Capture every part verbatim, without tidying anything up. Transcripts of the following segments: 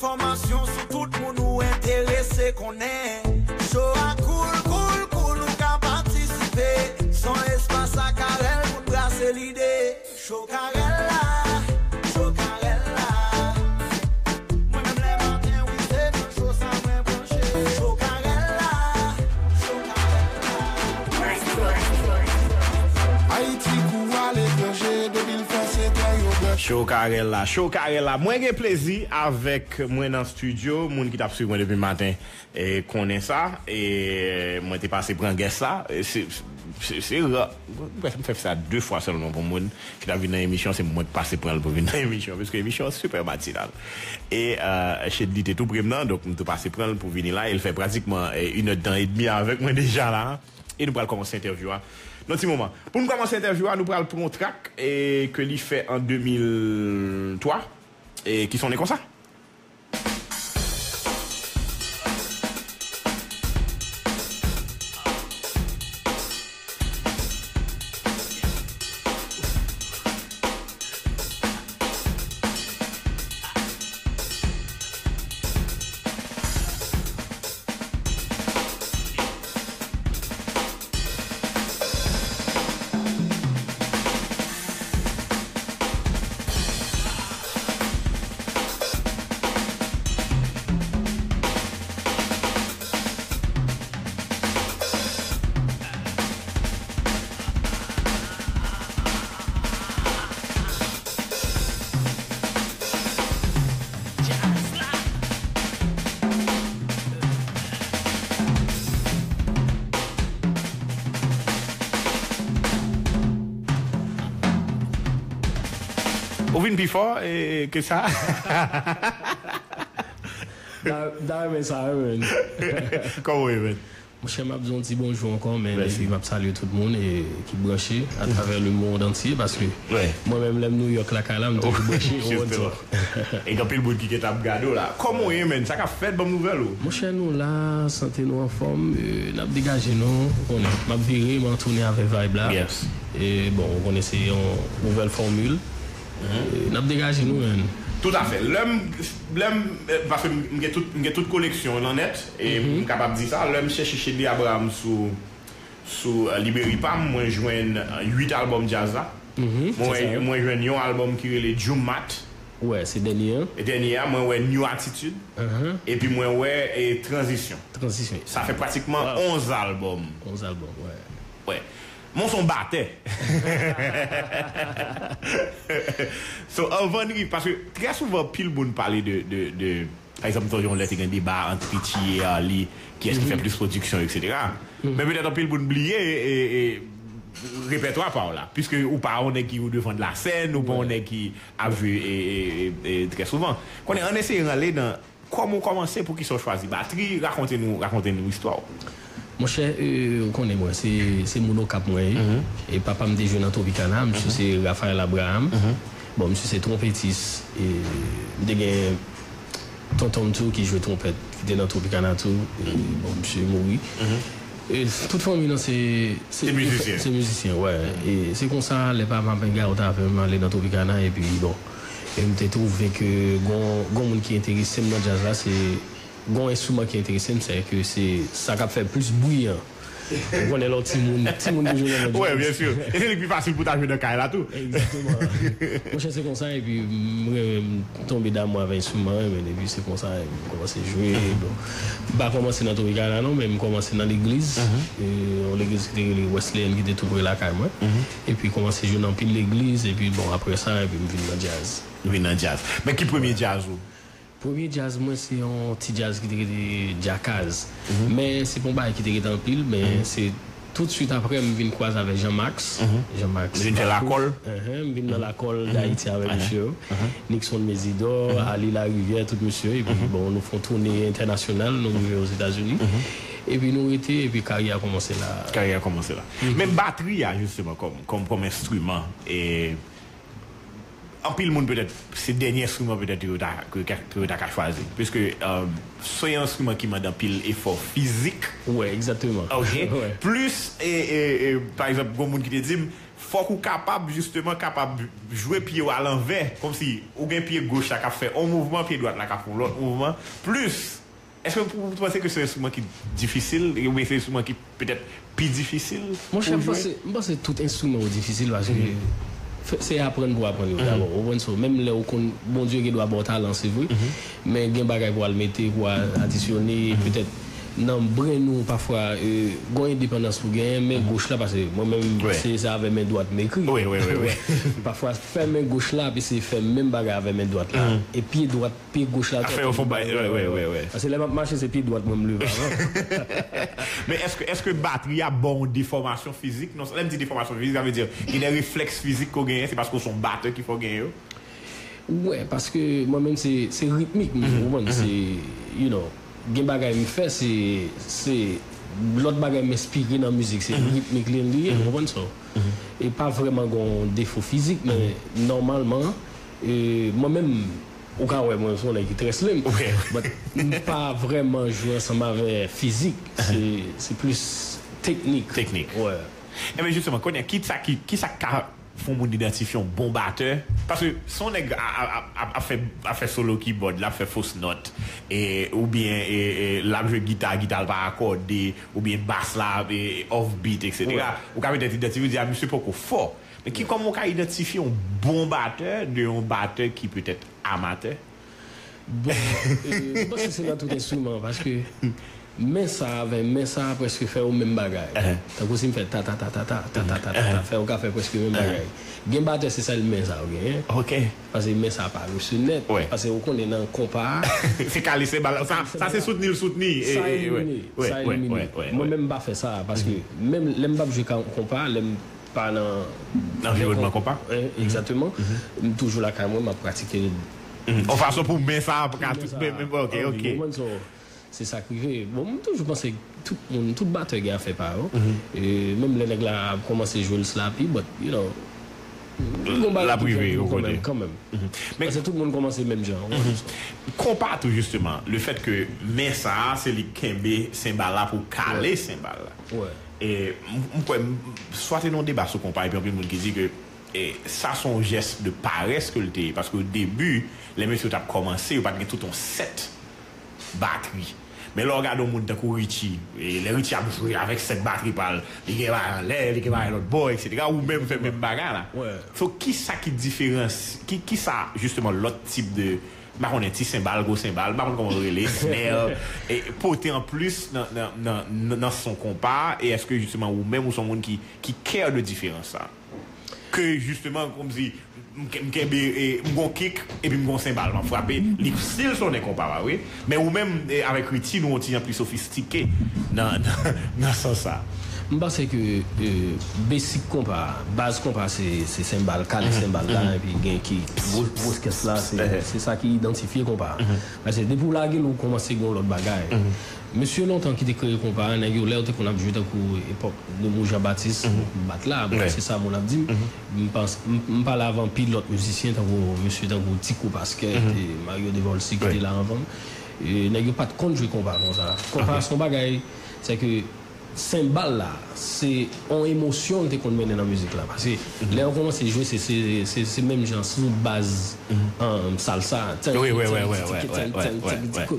Enfòmasyon sou tout moun ou enterese konnen. Cho a cool, cool, cool, ou ka patisipe. Son espas ak Karèl pou n brase lide. Cho Karèl la, Cho Karèl la. Mwen menm lè maten, wi, se nan cho sa mwen branche. Cho Karèl la, Cho Karèl la. Ayiti kou aletranje, depi l fè se tè yo bèf. Cho Karèl la, Cho Karèl la. Mwen gen plezi avèk mwen nan estidyo, moun ki t ap swiv mwen depi maten, e konnen sa, e mwen te pase pran guest la, e se, se, se ra, mwen fè sa de fwa sèlman pou moun ki t ap vin nan emisyon, se mwen k pase pran l pou vin nan emisyon, piske emisyon an super matinal. E, e, Shedly te tou pre m nan, donk m tou pase pran l pou vini la, e l fè pratikman, e, inèdtan edmi avèk mwen deja la, e nou pral kòmanse entèvyou a nan ti moman. Pou nou kòmanse entèvyou a, nou pral pran yon track, e, ke li fè an de mil twa, e ki sonnen konsa. Ou vin pi fò, e, ke sa. Da, da renmen sa, wi, men. Kòman w ye, men? Monchè, m ap di yon ti bonjou ankò, men epi m ap salye tout moun, e, ki branche atravè le mond antye, paske mwen menm, lè m New York lakay la, m toujou branche, ou konn sa. E gen anpil moun ki gentan ap gade w la. Kòman w ye, men? Sa k ap fèt? Ban m nouvèl ou. Monchè, nou la, sante nou anfòm, e, n ap degaje nou, ou konnen. M ap vire, m ap tounen avè vibe la. E, bon, ou konnen se yon nouvèl fòmil. E, n ap degaje nou, menn. Toutafè. Lè m, lè m, e, paske m, m gen tout, m gen tout koleksyon an nan nèt, e m kapab di sa, lè m chèche Shedly Abraham sou, sou, e, libreri pa m, mwen jwenn, e, uit albòm djaz la. Mwen, mwen jwenn yon albòm ki rele Jumat. Wè, se dènye an. E dènye a, mwen wè New Attitude. Epi mwen wè, e, Tranzisyon. Tranzisyon. Sa fè pratikman onz albòm. Onz albòm, wè. Wè. Mwen se yon batè. So, anvan n rive, paske trè souvan, pil moun pale de, de, de, pa egzanp, yon lè te gen deba ant Richie e Arly, kiyès ki fè plis pwodiksyon, etsetera. Men petèt anpil moun bliye, e, e, repètwa pa w la, piske ou pa yon nèg ki o devan de la sèn, ou pa yon nèg ki ap jwe, e, e, e, e, trè souvan. Konnen, ann eseye rale nan kòman w kòmanse, poukisa w chwazi batri, rakonte nou, rakonte nou istwa w. Monchè, e, ou konnen mwen, se, se moun Okap mwen ye. E papa m te jwe nan Tropicana, misye se Raphaël Abraham. Bon, misye se twonpetis. E m te gen tonton m tou ki jwe twonpèt, ki te nan Tropicana tou. E, bon, misye mouri. E tout fanmi nan se, se, se mizisyen, wè. E se konsa, lè papa m ap gayòt avè m, m ale nan Tropicana, epi, bon, e m te twouve ke gon, gon moun ki enterese m nan djaz la, se gon enstriman ki enterese m, sèke se sa k ap fè plis bri an. Ou konnen lè w timoun, timoun toujou renmen djaz. Wè, byen si. E se li k pi fasil pou ta jwe nan kay la tou. Egzakteman. Monchè, se konsa, epi m renmen, m tonbe damou avè enstriman an, men epi se konsa, epi m kòmanse jwe. Bon, m pa kòmanse nan Tropicana non, men m kòmanse nan legliz. E, yon legliz ki te rele Wesleyan, ki te tou pre lakay mwen. Epi kòmanse jwe nan anpil legliz, epi bon, apre sa, epi m vin nan djaz. Ou vin nan djaz. Men ki premye djaz ou? Premye djaz mwen, se yon ti djaz ki te rele Djakaz. Men se pa yon bagay ki te rete anpil, men se toutswit apre, m vin kwaze avèk Jean Max. Jean Max. Ou vin fè lakòl? M vin nan lakòl Dayiti avèk misye yo. Nixon Mésidor, Ali Larivière, tout misye yo. Epi, bon, nou fè yon toune entènasyonal, nou rive Ozetazini. Epi nou rete, epi karyè a kòmanse la. Karyè a kòmanse la. Men batri a, jisteman, kòm, kòm, kòm enstriman, e, anpil moun petèt, se dènye enstriman petèt ke yo ta, ke, ke, ke yo ta ka chwazi. Piske, e, se yon enstriman ki mande anpil efò fizik. Wè, egzakteman. Ok. Plis, e, e, e, pa egzanp, gon moun ki te di m, Fòk ou kapab, jisteman, kapab jwe pye w alanvè, kòmsi ou gen pye goch la k ap fè yon mouvman, pye dwat la k ap fè yon lòt mouvman. Plis, èske ou panse ke se yon enstriman ki difisil, oubyen se yon enstriman ki petèt pi difisil pou w jwe? Monchè, m panse, m panse tout enstriman yo difisil paske fè- se aprann pou aprann yo dabò. Ou konprann? So, menm lè ou konn, Bondye gen dwa ba w talan, se vre, men gen bagay pou al mete, pou al adisyone, petèt nan brenn ou pafwa, e, gon endepandans pou genyen, men goch la, paske mwen menm, se, se avè men dwat m ekri. Pafwa, fè men goch la, epi se fè menm bagay avè men dwat la. E pye dwat, pye goch la, ap fè yo fon bay, wè, wè, wè, wè. Paske lè m ap mache, se pye dwat mwen m leve avan. Men èske, èske batri a ba w yon defòmasyon fizik? Non, lè m di defòmasyon fizik, sa vle di gen de reflèks fizik ke w genyen, se paske w se yon batè ki fè w genyen yo? Wè, paske mwen menm se, se ritmik m, ou konprann, se, you know, gen bagay m fè, se, se lòt bagay m enspire nan mizik, se ritmik li, li ye, ou konprann sa? E pa vrèman gen yon defo fizik, men nòmalman, e, mwen menm, ou ka wè mwen se yon nèg ki trè slim, but m pa vrèman jwe ansanm avè fizik, se, se plis teknik. Teknik. Wè. Enben, jisteman, kounye a, kisa ki, kisa k ka fè yon moun idantifye yon bon batè? Paske si yon nèg a- a- a- ap fè, ap fè solo kibòd, l ap fè fos nòt, e, oubyen, e, e, l ap jwe gita, gita l pa akòde, oubyen bas la, e, off beat, et cetera. Ou ka petèt idantifye, di, a, misye poko fò. Men ki, kòman ou ka idantifye yon bon batè de yon batè ki petèt amatè? Bon, e, m panse se nan tout enstriman, paske men sa avè men sa prèske fè yo menm bagay. Tankou si m fè ta, ta, ta, ta, ta, ta, ta, ta, ta, ta, fè yo ka fè prèske menm bagay. Gen batè, se sèl men sa yo genyen. Paske men sa pa rese nèt. Paske ou konnen nan konpa a, se kale senbal. Sa, sa se soutni l soutni. Sa elimine. Sa elimine. Mwen menm m pa fè sa, paske menm lè m p ap jwe ka- konpa, lè m pa nan anviwònman konpa. Egzakteman. M toujou lakay mwen, m ap pratike. Yon fason pou men sa ap ka tout men, men, ok, ok. Ou konprann sa? Se sa k rive. Bon, m toujou panse tout moun, tout batè gen afè pa yo. E menm lè nèg la ap kòmanse jwe l slappy, but, you know, gon bagay ki fè pou kanmenm, kanmenm. Paske tout moun kòmanse menm jan, ou konprann sa? Konpa tou, jisteman, le fèt ke men sa a, se li k kenbe senbal la pou kale senbal la. E m, m kwè, m, swa te nan yon deba sou konpa, epi anpil moun ki di ke, e, sa se yon jès de parès ke l te ye, paske o debi, lè mesye yo t ap kòmanse, yo pa t gen tout yon sèt batri. Men lè w gade yon moun tankou Richie, e, lè Richie ap jwe avèk sèt batri pa l, li gen bagay anlè, li gen bagay lòt bò, et cetera, ou menm fè menm bagay la. So, kisa ki diferans, ki, kisa, jisteman, lòt tip de, m pa konnen, ti senbal, gwo senbal, m pa konn kòman yo rele, snare, e pote anplis nan, nan, nan, nan, nan son konpa, e èske jisteman ou menm ou se yon moun ki, ki care de diferans sa? Ke jisteman, kòmsi, m ke- m kenbe, e, m gon kick, epi m gon senbal, m ap frape, li still sonnen konpa a, wi. Men ou menm, e, avèk Richie, nou yon ti jan pli sofistike nan, nan, nan sans sa. M panse ke, e, basic konpa, baz konpa se, se senbal, kale senbal la, epi gen ki gwo, gwo kès la, se, se sa ki idantifye konpa. Paske depi w lage l, ou kòmanse gen yon lòt bagay. Mesye lontan ki te kreye konpa a, nèg yo, lè yo te konn ap jwe tankou epòk Nemours Jean Baptiste, bat la, bon, se sa moun ap di m. M pans- m, m pale avè anpil lòt mizisyen, tankou mesye tankou Tico Pasquet, e Mario Devolcy ki te la anvan m. E nèg yo pa t konn jwe konpa konsa. Konpa se yon bagay, se ke senbal la, se yon emosyon l te konn mennen nan mizik la. Paske lè yo kòmanse jwe, se, se, se, se menm jan sou baz, um, salsa. Wi, wi, wi, wi, wi, wi, wi, wi.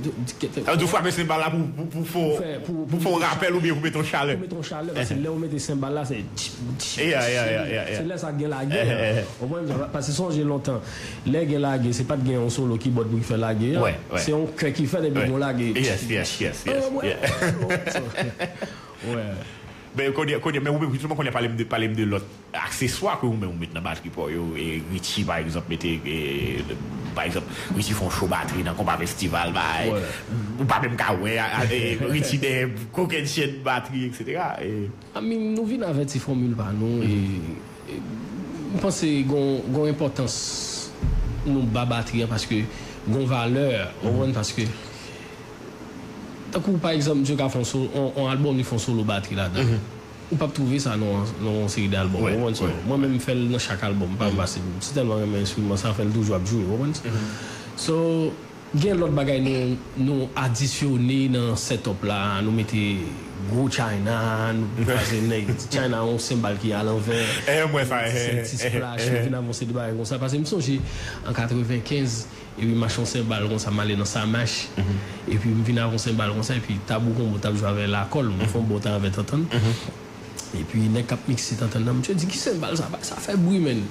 Sa vle di w frape senbal la pou, pou, pou fè, pou, pou fè yon rapèl oubyen pou mete yon chalè. Pou mete yon chalè, paske lè w mete senbal la, se tch, tch, tch, se lè sa gen lagè. Ou konprann? Paske sonje lontan, lè gen lagè, se pa t gen yon solo kibòd pou ki fè lagè an. Se yon kè ki fèt epi gen yon lagè. Yes, yes, yes, yes. Wè. Men kounye, kounye, men ou menm, jisteman, kounye a pale m de, pale m de lòt akseswa ke ou menm ou met nan batri pa w yo, e Richie, pa egzanp, mete, e, pa egzanp, Richie fè yon cho batri nan konpa festival, bay. Ou pa menm ka wè, a, a, e, Richie dèyè kokennchenn batri, et cetera. E I mean, nou vin avè ti fòmil pa nou, e, e, m panse gon, gon enpòtans nou ba batri an paske gon valè, ou konprann, paske tankou, pa egzanp, misye ka fè yon solo, on, on albòm, li fè yon solo batri ladan. Ou p ap twouve sa nan, nan yon seri de albòm, ou konprann sa? Mwen menm, m fè l nan chak albòm, m pa pase. M si tèlman renmen enstriman sa, fè l toujou ap jwe, ou konprann? So, Gen lòt bagay nou, nou adisyone nan setup la, nou mete gwo China, nou kraze nèg. China yon senbal ki alanvè. Eh, mwen sa, eh, Senti splash, nou vin avanse de bagay konsa. Paske m sonje an katrevenkenz, epi m achte yon senbal konsa, m ale nan Samach. Epi m vin avè yon senbal konsa, epi Tabou Konbo t ap jwe avè Lakòl, m fè yon bon tan avè Tantann. Epi nèg k ap mikse Tantann nan, misye di, "Ki senbal sa? Bagay sa fè bri, menn."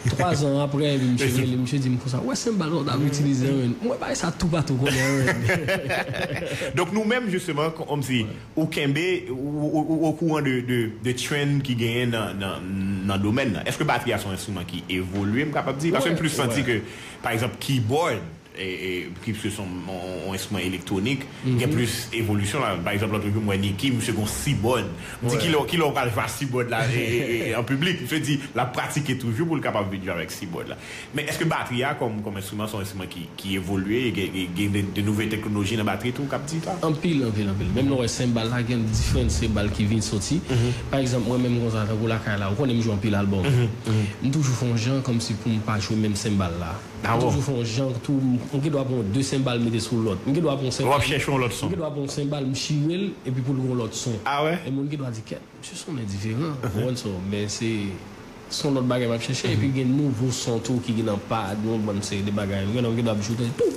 Twa zan apre, epi misye rele, misye di m konsa, "Wè senbal sa w t ap itilize an, menn? M wè bagay sa toupatou kounye a, menn." Donk nou menm, jisteman, kòmsi ou kenbe, ou, ou, ou okouran de, de, de trend ki genyen nan, nan, nan domèn nan. Èske batri a se yon enstriman ki evolye, m kapab di? Paske m plis santi ke, pa egzanp, keyboard, e, e, ki se son yon, yon enstriman elektwonik, gen plis evolisyon la. Pa egzanp, lòt jou, m wè Nicky, misye gon seaboard. M di, "Kilè, kilè w pral jwe a seaboard la, e, e, e, an piblik?" Misye di, l ap pratike toujou pou l kapab vin jwe avèk seaboard la. Men èske batri a, kòm, kòm enstriman, se yon enstriman ki, ki evolye, e gen, gen, gen de, de nouvo teknoloji nan batri tou, k ap di sa? Anpil, anpil, anpil. Menm lè w wè senbal la, gen diferan senbal ki vin soti. Pa egzanp, mwen menm konsa, tankou lakay la, ou konnen m jwe anpil albòm. M toujou fè yon jan kòmsi pou m pa jwe menm senbal la. M toujou fè yon jan tou, m, m gen dwa pran de senbal mete sou lòt. M gen dwa pran yon senbal. W ap chèche yon lòt son. M gen dwa pran yon senbal, m chire l, epi pou l gen yon lòt son. Ah ouais? E moun gen dwa di, "Kèt, misye sonnen diferan." Ou konprann sa? Men se, se yon lòt bagay m ap chèche. Epi gen nouvo son tou ki gen nan pad, yon bann seri de bagay. Ou gen, ou gen dwa ap joute, pou.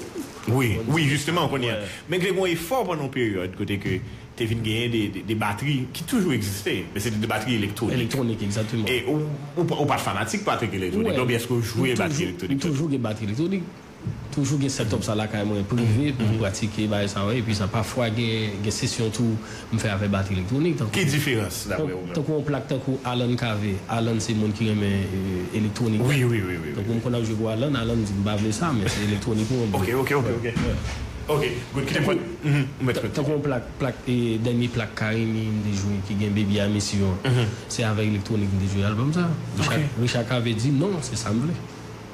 Wi, wi, jisteman, kounye a. Men gen yon efò pandan yon peryòd kote ke te vin genyen de, de, de batri ki toujou egziste, men se te de batri elektwonik. Elektwonik, egzakteman. E ou, ou, pa- ou pa t fanatik batri elektwonik, non? Oubyen èske ou jwe batri elektwonik? M toujou gen batri elektwonik. Toujou gen setup sa lakay mwen prive pou m pratike bagay sa yo. Epi sa, pafwa gen, gen sesyon tou m fè avèk batri elektwonik. Ki diferans, dapre ou menm? Tankou yon plak tankou Alan Cavé. Alan se moun ki renmen, e, elektwonik. Wi, wi, wi, wi. Tankou m konn ap jwe pou Alan, Alan di m pa vle sa, men se elektwonik ou vle. Ok, ok, ok, ok. Ok, good, kite m fè. Tankou yon plak, plak, e, dènye plak Carimi m te jwe ki gen Baby I Miss You an. Se avèk elektwonik m te jwe albòm sa. Richard, Richard Cavé di non, se sa m vle.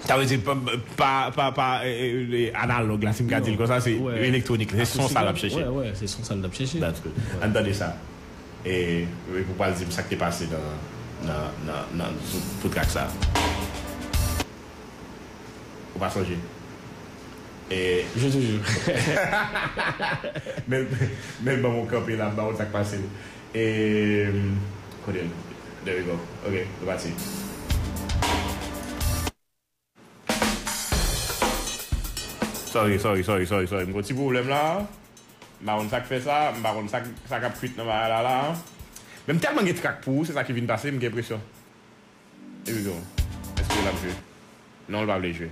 Sa vle di pa, pa, pa, pa, e, e, e, analòg la, si m ka di l konsa, se elektwonik la, se son sa l ap chèche. Wè, wè, se son sa l ap chèche. That's good. Ann tande sa. E, e pou pral di m sa k te pase nan, nan, nan, nan, sou, pou trak sa. Ou pa sonje? E, je te jure. Men, men ban m kanpe la, ba w sa k pase. E, kote l? There we go. Ok, nou pati. Sorry, sorry, sorry, sorry, sorry. M gon ti pwoblèm la. M pa konn sa k fè sa, m pa konn sa, sa k ap kwit nan bagay la la. Men m tèlman gen trak pou ou, se sa ki vin pase, m gen enpresyon. Here we go. Èske l ap jwe? Non, l pa vle jwe.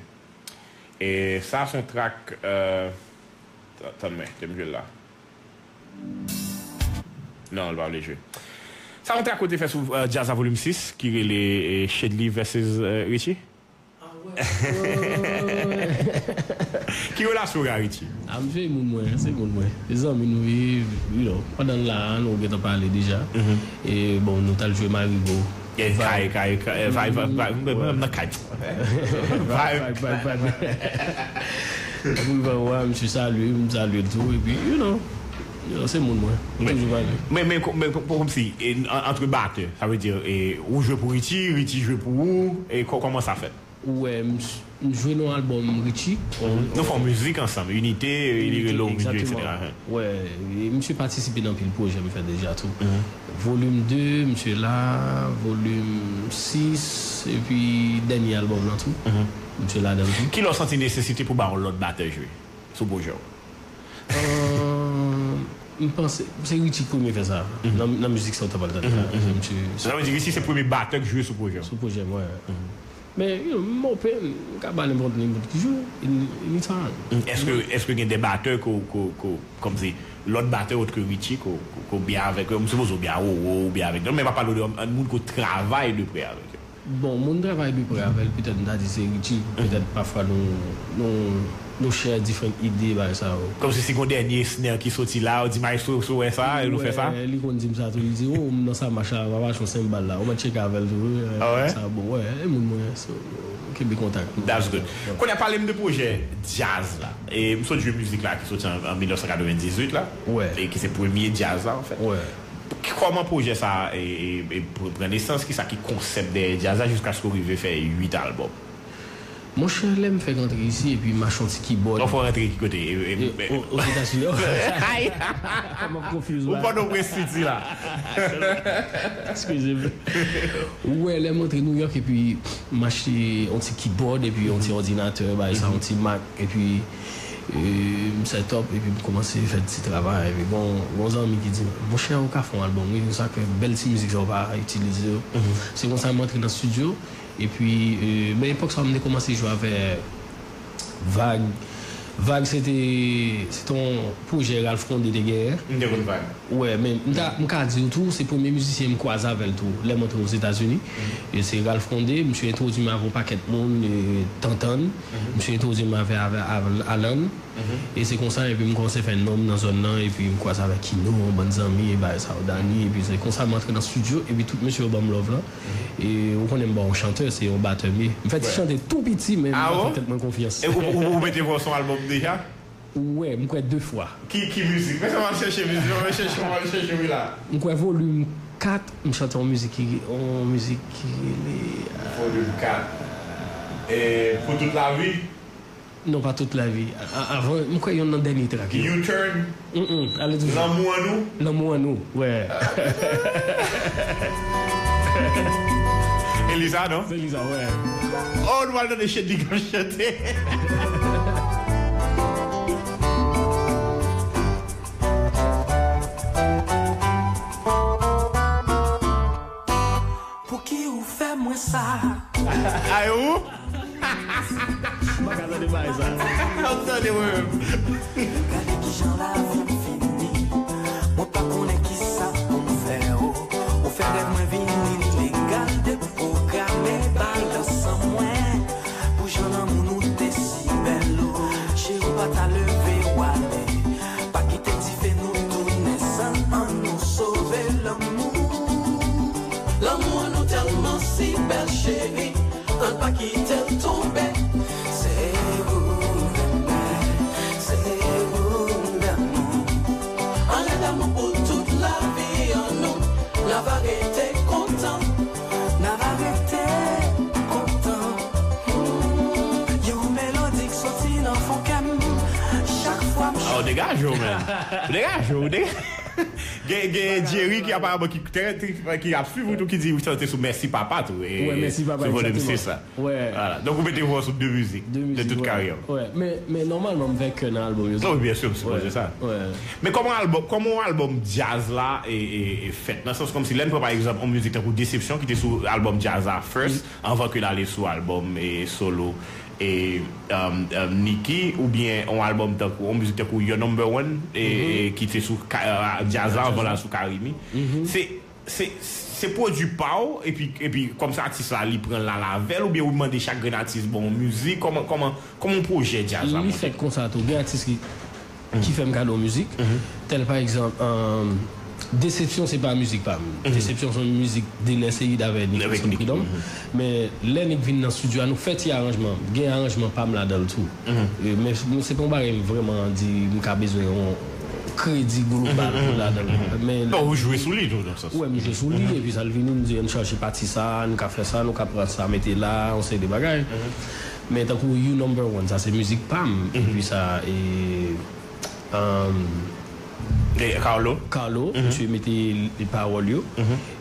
E sa se yon trak, euh, ta- tann mwen, ke m jwe l la. Non, l pa vle jwe. Sa se yon trak ou te fè sou, euh, Djaz a Volim sis, ki rele, eh, Shedly vs, euh, Richie. Ki relasyon w gen ak Richie? A, misye e moun mwen, se moun mwen. Se zanmi nou ye, you know. Pandan l la a, nou gentan pale deja. E bon, nou t al jwe Marigo. Kay, kay, kay, vibe, vibe, vibe, mwen menm nan kay. Vibe, vibe, vibe. Epi w wè, misye salye, m salye l tou, epi, you know, you know, se moun mwen. M toujou pale. Men, men, men, men, kòmsi, e, an- antre batè, sa vle di, e, ou jwe pou Richie, Richie jwe pou ou, e kò- kòman sa fèt? Ou wè, m, m jwe nan albòm Richie. Nou fè yon mizik ansanm, Inite, li rele w vin jwe, et cetera. Wè, e misye patisipe nan anpil pwojè m fè deja tou. Volim de, misye la, volim sis, epi dènye albòm nan tou. Misye ladan l tou. Kilè w santi nesesite pou ba yon lòt batè jwe sou pwojè w? Euh, m panse, se Richie k premye fè sa. Nan, nan mizik sa w t ap pale talè a. Se misye. Sa vle di Richie se premye batè k jwe sou pwojè w? Sou pwojè m, wè. Men, you know, m open, m ka ba nenpòt, nenpòt ki jou, any- anytime. Èske, èske gen de batè ko, ko, ko, kòmsi, lòt batè òt ke Richie, ko, ko, ko byen avèk yo? M sipoze w byen a Roro, ou byen avèk yo, men m ap pale de, de moun ko travay de prè avèk yo. Bon, moun travay de prè avè l, petèt m ta di se Richie, petèt pafwa nou, nou, nou share different ide, bagay sa yo. Kòmsi si gon dènye snare ki soti la, ou di, "Maestro, si w wè sa, e nou fè sa." Wè, li konn di m sa tou, li di, "Oh, m nan sa mach la, m ap achte yon senbal la, ou mèt tcheke avè l tou, wi, sa bon, wè, e moun mwen, so, kenbe kontak." That's good. Kounye a, pale m de pwojè djaz la. E m sot jwe mizik la ki soti an, an mil nèf san katrevendizuit la, e ki se premye djaz la, anfèt. Kòman pwojè sa a, e, e, e pr- pran nesans? Kisa ki konsèp dèyè djaz la jiskaske w rive fè uit albòm? Monchè, lè m fèk antre isi epi m achte yon ti kibòd. Ou fè rantre ki kote? E, e, e, o- Ozetazini. Ay! M ap konfiz. Ou la. Pòtoprens City la. Eskize m. Ou wè, lè m antre Nouyòk epi m achte yon ti kibòd epi yon ti òdinatè, bagay sa, yon ti Mac, epi, e, m set up, epi m kòmanse fè ti travay. Epi bon, yon zanmi ki di, "Monchè, ou ka fè yon albòm, wi, sa ke bèl ti mizik sa, ou pa itilize yo." Se konsa m antre nan estidyo. Epi, e, men epòk sa, m te kòmanse jwe avè Vag. Vag, se te, se te yon pwojè Ralph Condé te genyen. M te konn Vag. Wè, men m ta, m ka di w tou, se premye mizisyen m kwaze avè l tou, lè m antre Ozetazini. E se Ralph Condé, misye entwodui m avè yon pakèt moun, e, Tantan. Misye entwodui m avè, avè, avè Alan. E se konsa, epi m kòmanse fè non m nan zòn nan, epi m kwaze avè Kino, yon bann zanmi, e bagay sa yo, Dani, epi se konsa m antre nan estidyo, epi tout mesye yo ban m love lan. E ou konnen m pa yon chantè, se yon batè m ye. M fè ti chante tou piti, men m pa fè tèt mwen konfyans. E ou, ou, ou mete vwa sou albòm deja? Wè, m kwè de fwa. Ki, ki mizik? Men sa m al chèche mizik, m al chèche, m al chèche, wi la. M kwè volim kat, m chante yon mizik ki, yon mizik ki rele, a, Volim kat. E, Pou tout lavi? Non, pa tout lavi. A, a, avan, m kwè yonn nan dènye trak yo. U-turn? Mm, mm, ale toujou. Lanmou an nou? Lanmou an nou, wè. Elisa, non? Se Elisa, wè. Oh, nou al tande Chedly k ap chante. Pouki ou fè mwen sa? Ay, ou? M pa ka tande bagay sa. N ap tande mwen menm. Gade kijan lavi m fini. Mwen pa konnen kisa pou m fè, o. Ou fè rèv mwen vin ilegal, deprograme balans an mwen. Pou jan lanmou nou te si bèl, o. Cheri, ou pa ta leve w ale. Pa kite dife nou tounen san, ann nou sove lanmou. Lanmou an nou tèlman si bèl, cheri, ann pa kite l tonbe. Se ou m renmen, se ou m damou. Ann ret damou pou tout lavi an nou. N ava rete kontan, n ava rete kontan. Yon melodi k soti nan fon kè m. Chak fwa m... Ah, ou degaje w, menm. Ou degaje w, ou degaje. Gen, gen Jerry ki aparaman ki trè, ki ap swiv ou tou, ki di ou chante sou Mèsi Papa tou, e, wè, Mèsi Papa, sou volim sis la. Wè. Vwala. Donk ou mete vwa sou de mizik de tout karyè w. Wè. Men, men nòmalman m fè kè nan albòm yo tou. Non, byen si, m sipoze sa. Wè. Men kòman albòm, kòman yon albòm djaz la e, e, e fèt? Nan sans kòmsi lè n pran pa egzanp yon mizik tankou Desepsyon ki te sou albòm djaz la First, anvan ke l ale sou albòm e solo e, um, um, Nicky, oubyen yon albòm tankou, yon mizik tankou Your Number One, e, e ki te sou ka-, uh, djaz la, anvan l al sou Carimi. Se, se, se pwodui pa w, epi, epi kòmsi atis la, li pran l al avè l, oubyen ou mande chak grenn atis ba w yon mizik, kòman, kòman, kòman pwojè djaz la monte? Li fèt konsa tou, gen atis ki ki fè m kado mizik. Tèl pa egzanp, um, Desepsyon se pa mizik pa m. Desepsyon se yon mizik de Nèseyid avè Nick Wilson Prud'homme. Men lè Nick vin nan estidyo a, nou fè ti aranjman. Gen aranjman pa m ladan l tou. E, men, men se pa yon bagay m vrèman di m ka bezwen yon kredi global pou ladan l. Men non, ou jwe sou li tou, nan sans. Wè, m jwe sou li, epi sa l vini, m di, "Ann chache pati sa, nou ka fè sa, nou ka pran sa, mete la," yon seri de bagay. Men tankou You Number One, sa se mizik pa m. Epi sa, e, um, e, Carlo. Carlo, misye mete pawòl yo.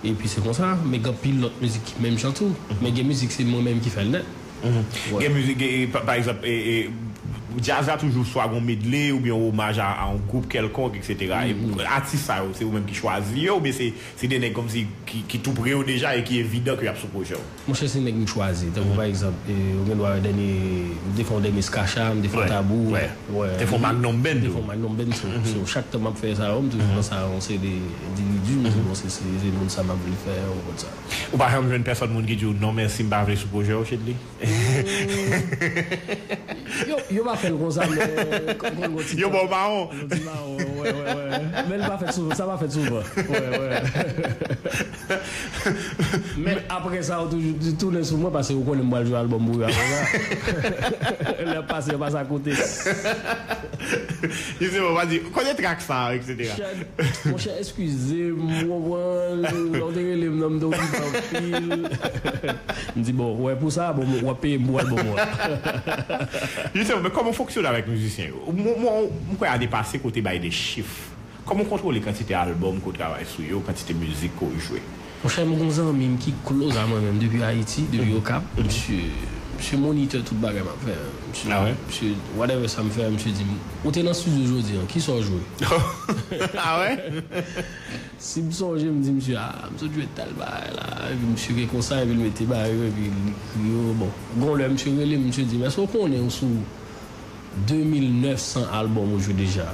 Epi se konsa, men gen anpil lòt mizik ki menm jan tou. Men gen mizik se mwen menm ki fè l nèt. Wè. Gen mizik, gen, pa, pa egzanp, e, e, djaz la toujou swa gon medley oubyen omaj a, a yon gwoup kèlkonk, et cetera. E atis sa yo, se ou menm ki chwazi yo, oubyen se, se de nèg kòmsi ki, ki tou pre yo deja e ki evidan ke y ap sou pwojè w? Monchè, se nèg m chwazi. Tankou pa egzanp, e, ou gen dwa wè dènye, m te fè yon dènye Skacha, m te fè yon Tabou. Wè. Te fè yon Magnum Band tou. Te fè yon Magnum Band tou. So, chak tan m ap fè sa yo, m toujou panse a yon seri de endividi, m di, "Bon, se, se, se moun sa m ap vle fè, ou konn sa." Ou pa janm jwenn pèsòn moun ki di w, "Non, mèsi, m pa vle sou pwojè w, Chedly"? Yo, yo pa fè l konsa, men, kon, kon, yon ti... Yo ba w mawon. Yon ti mawon, Wè, wè, wè. Men l pa fèt souvan, sa pa fèt souvan. Wè, wè. Men apre sa, ou toujou di tounen sou mwen, paske ou konnen m pral jwe albòm pou yo apre sa. Lè ap pase, yo pase akote. Jisteman, w a di, kote trak sa, etsetera. Monchè, eskize m, ou konprann, lè w te rele m nan, m te okipe anpil. M di, bon, wè, pou sa, bon, w ap peye m pou albòm ou a. Jisteman, men kòman w fonksyone avèk mizisyen yo? Mwen, mwen, m kwè ane pase ke w te bay de chif. Kòman w kontwole kantite albòm ke w travay sou yo, kantite mizik ke w jwe? Monchè, m gon zanmi m ki close a mwen menm depi Ayiti, depi Okap. Misye, misye monitè tout bagay m ap fè. Misye, ah wè? Misye, whatever sa m fè, misye di m, ou te nan estidyo jodi a, kisa w jwe? Ah wè? Si m sonje, m di misye, ah, m sot jwe tèl bagay la. Epi misye gen konsa, epi l mete bagay yo, epi li ekri yo. Bon, gon lè misye rele m, misye di m, èske w konnen ou sou de mil nèf san albòm ou jwe deja?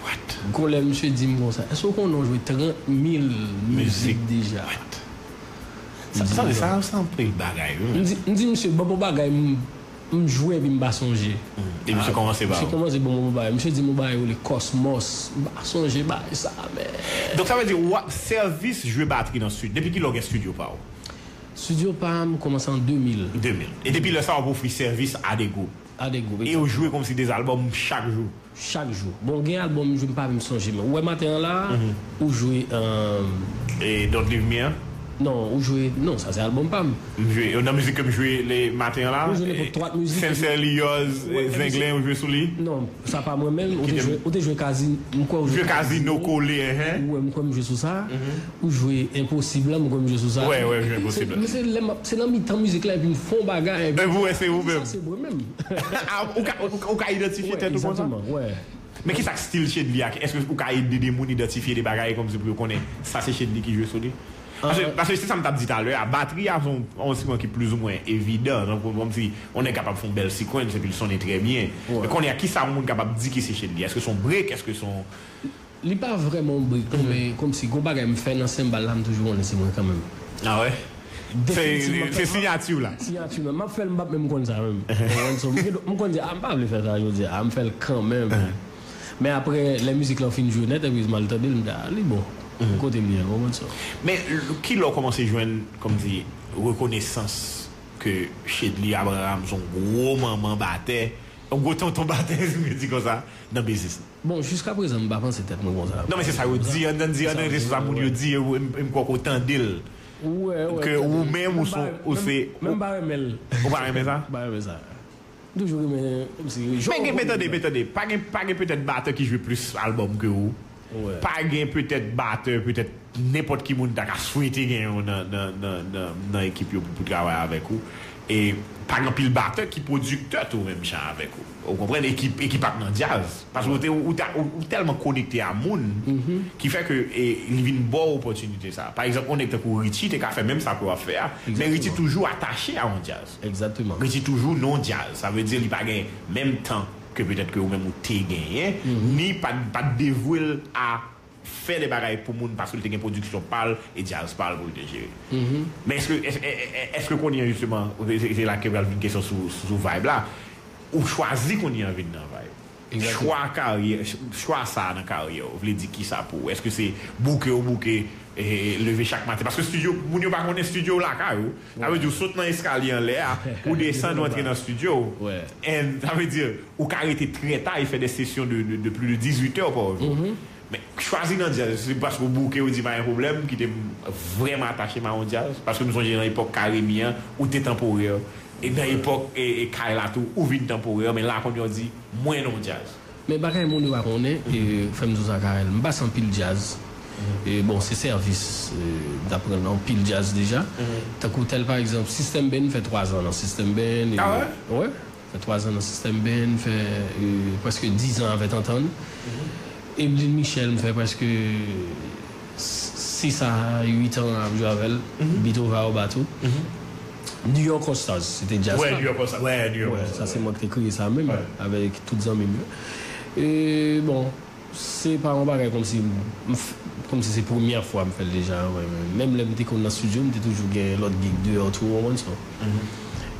What? Gon lè misye di m konsa, èske w konnen ou jwe trant mil mizik deja? What? Sa, sa, sa, sa anpil bagay, wi. M di, m di misye, ban m yon bagay, m, m jwe epi m pa sonje. Epi misye kòmanse ba ou. Misye kòmanse ban m yon bagay. Misye di m yon bagay yo rele Cosmos. M pa sonje bagay sa, men. Donk, sa vle di, w ap sèvis jwe batri nan estidyo. Depi kilè w gen estidyo pa w? Estidyo pa m kòmanse an de mil. De mil. E depi lè sa, w ap ofri sèvis a de gwoup. A de gwoup, egzakteman. E w jwe kòmsi de albòm chak jou. Chak jou. Bon, gen albòm m jwe, m pa menm sonje, men ou wè maten an la, ou jwe, euh, e Don't Leave Me an? Non, ou jwe, non, sa se albòm pa m. M jwe, nan mizik ke m jwe le maten an la, ou jwe nenpòt twa mizik. Sincerely Yours, Zenglen, ou jwe sou li? Non, sa pa mwen menm, ou te jwe, ou te jwe Kazi, m kwè ou jwe Kazino kole, enhen. Ou wè, m kwè m jwe sou sa. Ou jwe Enposib la, m kwè m jwe sou sa. Wè, wè, jwe Enposib la. Se, se lè m ap, se nan mitan mizik la, epi m fè yon bagay, epi ou wè se ou menm. Sa se mwen menm. Ah, ou ka, ou, ou ka idantifye tèt ou konsa? Egzakteman, wè. Men kisa k stil Shedly a? Èske ou ka ede de moun idantifye de bagay kòmsi pou yo konnen sa se Shedly ki jwe sou li? Paske, paske se sa m t ap di talè a, batri a se yon, yon enstriman ki plizoumwen evidan, tankou kòmsi yon nèg kapab fè yon bèl sequence epi l sonnen trè byen. Men kounye a, kisa yon moun kapab di ki se Shedly? Èske se yon break? Èske se yon Li pa vrèman yon break, non, men kòmsi gon bagay m fè nan senbal la, m toujou konnen se mwen kanmenm. Ah wè? Se, se siyati w la. Siyati m la. M ap fè l, m p ap menm konn sa menm. Ou konprann? So, m gen, m konn di, ah, m pa vle fè sa jodi a, ah, m fè l kanmenm. Men apre, lè mizik la fin jwe nèt, epi m al tande l, m di, ah, li bon. Kote m ye, ou konprann? So. Men, l-, kilè w kòmanse jwenn, kòmsi, rekonesans ke Shedly Abraham se yon gwo manman batè, yon gwo tonton batè, si m ka di konsa, nan biznis la? Bon, jiska prezan, m pa panse tèt mwen konsa. Non, men se sa yo di, an, an di, an rete sou sa moun yo di, e m, e m kwè ke w tande l. Ke ou menm, ou se, ou se, men m pa renmen l. Ou pa renmen sa? M pa renmen sa. M toujou renmen, kòmsi, men gen, men tande, men tande, pa gen, pa gen petèt batè ki jwe plis albòm ke ou. Pa gen petèt batè, petèt nenpòt ki moun ta ka swete gen yon nan, nan, nan, nan, nan ekip yo pou, pou travay avèk ou. E pa gen anpil batè ki pwodiktè tou menm jan avèk ou. Ou konprann? E ki, e ki pa t nan djaz. Paske ou te, ou, ta, ou, ou tèlman konekte a moun ki fè ke, e, li vin ba w opòtinite sa. Pa egzanp, yon nèg tankou Richie te ka fè menm sa ke w ap fè a, men Richie toujou atache a yon djaz. Egzakteman. Richie toujou nan djaz. Sa vle di li pa gen menm tan ke petèt ke ou menm ou te genyen, ni pa, pa t devwe l a fè de bagay pou moun paske l te gen pwodiksyon pa l e djaz pa l pou l te jere. Men èske, èske, èske kounye a, jisteman, se, se la ke pral vin kesyon sou, sou vibe la, ou chwazi kounye a vin nan vibe? Chwa karyè, chwa sa a nan karyè w vle di kisa pou ou? Èske se bouke ou bouke, e, leve chak maten? Paske estidyo, moun yo pa konnen estidyo w lakay ou. Sa vle di ou sot nan eskalye anlè a, ou desann, ou antre nan estidyo. And sa vle di ou ka rete trè ta e fè de sesyon de, de, de plus de dix-huit heures par jour. Men chwazi nan djaz, se paske w bouke, w di pa gen pwoblèm, kite m vrèman atache m a yon djaz. Paske m sonje nan epòk Karimi an, ou te tanporè. E nan epòk, e, e Kay la tou, ou vin tanporè, men la kounye a w di, mwen nan yon djaz. Men bagay moun yo pa konnen, e, fè m di w sa, Karel, m pase anpil djaz. E, bon, se sèvis, e, m t ap rann anpil djaz deja. Tankou tèl, pa egzanp, System Band, m fè twa zan nan System Band. Ah wè? Wè. Fè twa zan nan System Band, fè, e, prèske diz an avè Tantann. Eblin Michel, m fè prèske sis a uit an ap jwe avè l. Beethoven Aoba tou. New York All Stars, se te djaz la. Wè, New York All Stars. Wè, New York All Stars. Sa se mwen ki te kreye sa menm, avèk tout zanmi m yo. E, bon, Se pa yon bagay kòmsi m, m f-, kòmsi se premyè fwa m fè l deja, wè, men menm lè m te konn nan estidyo, m te toujou gen lòt gig deyò tou, ou konprann sa?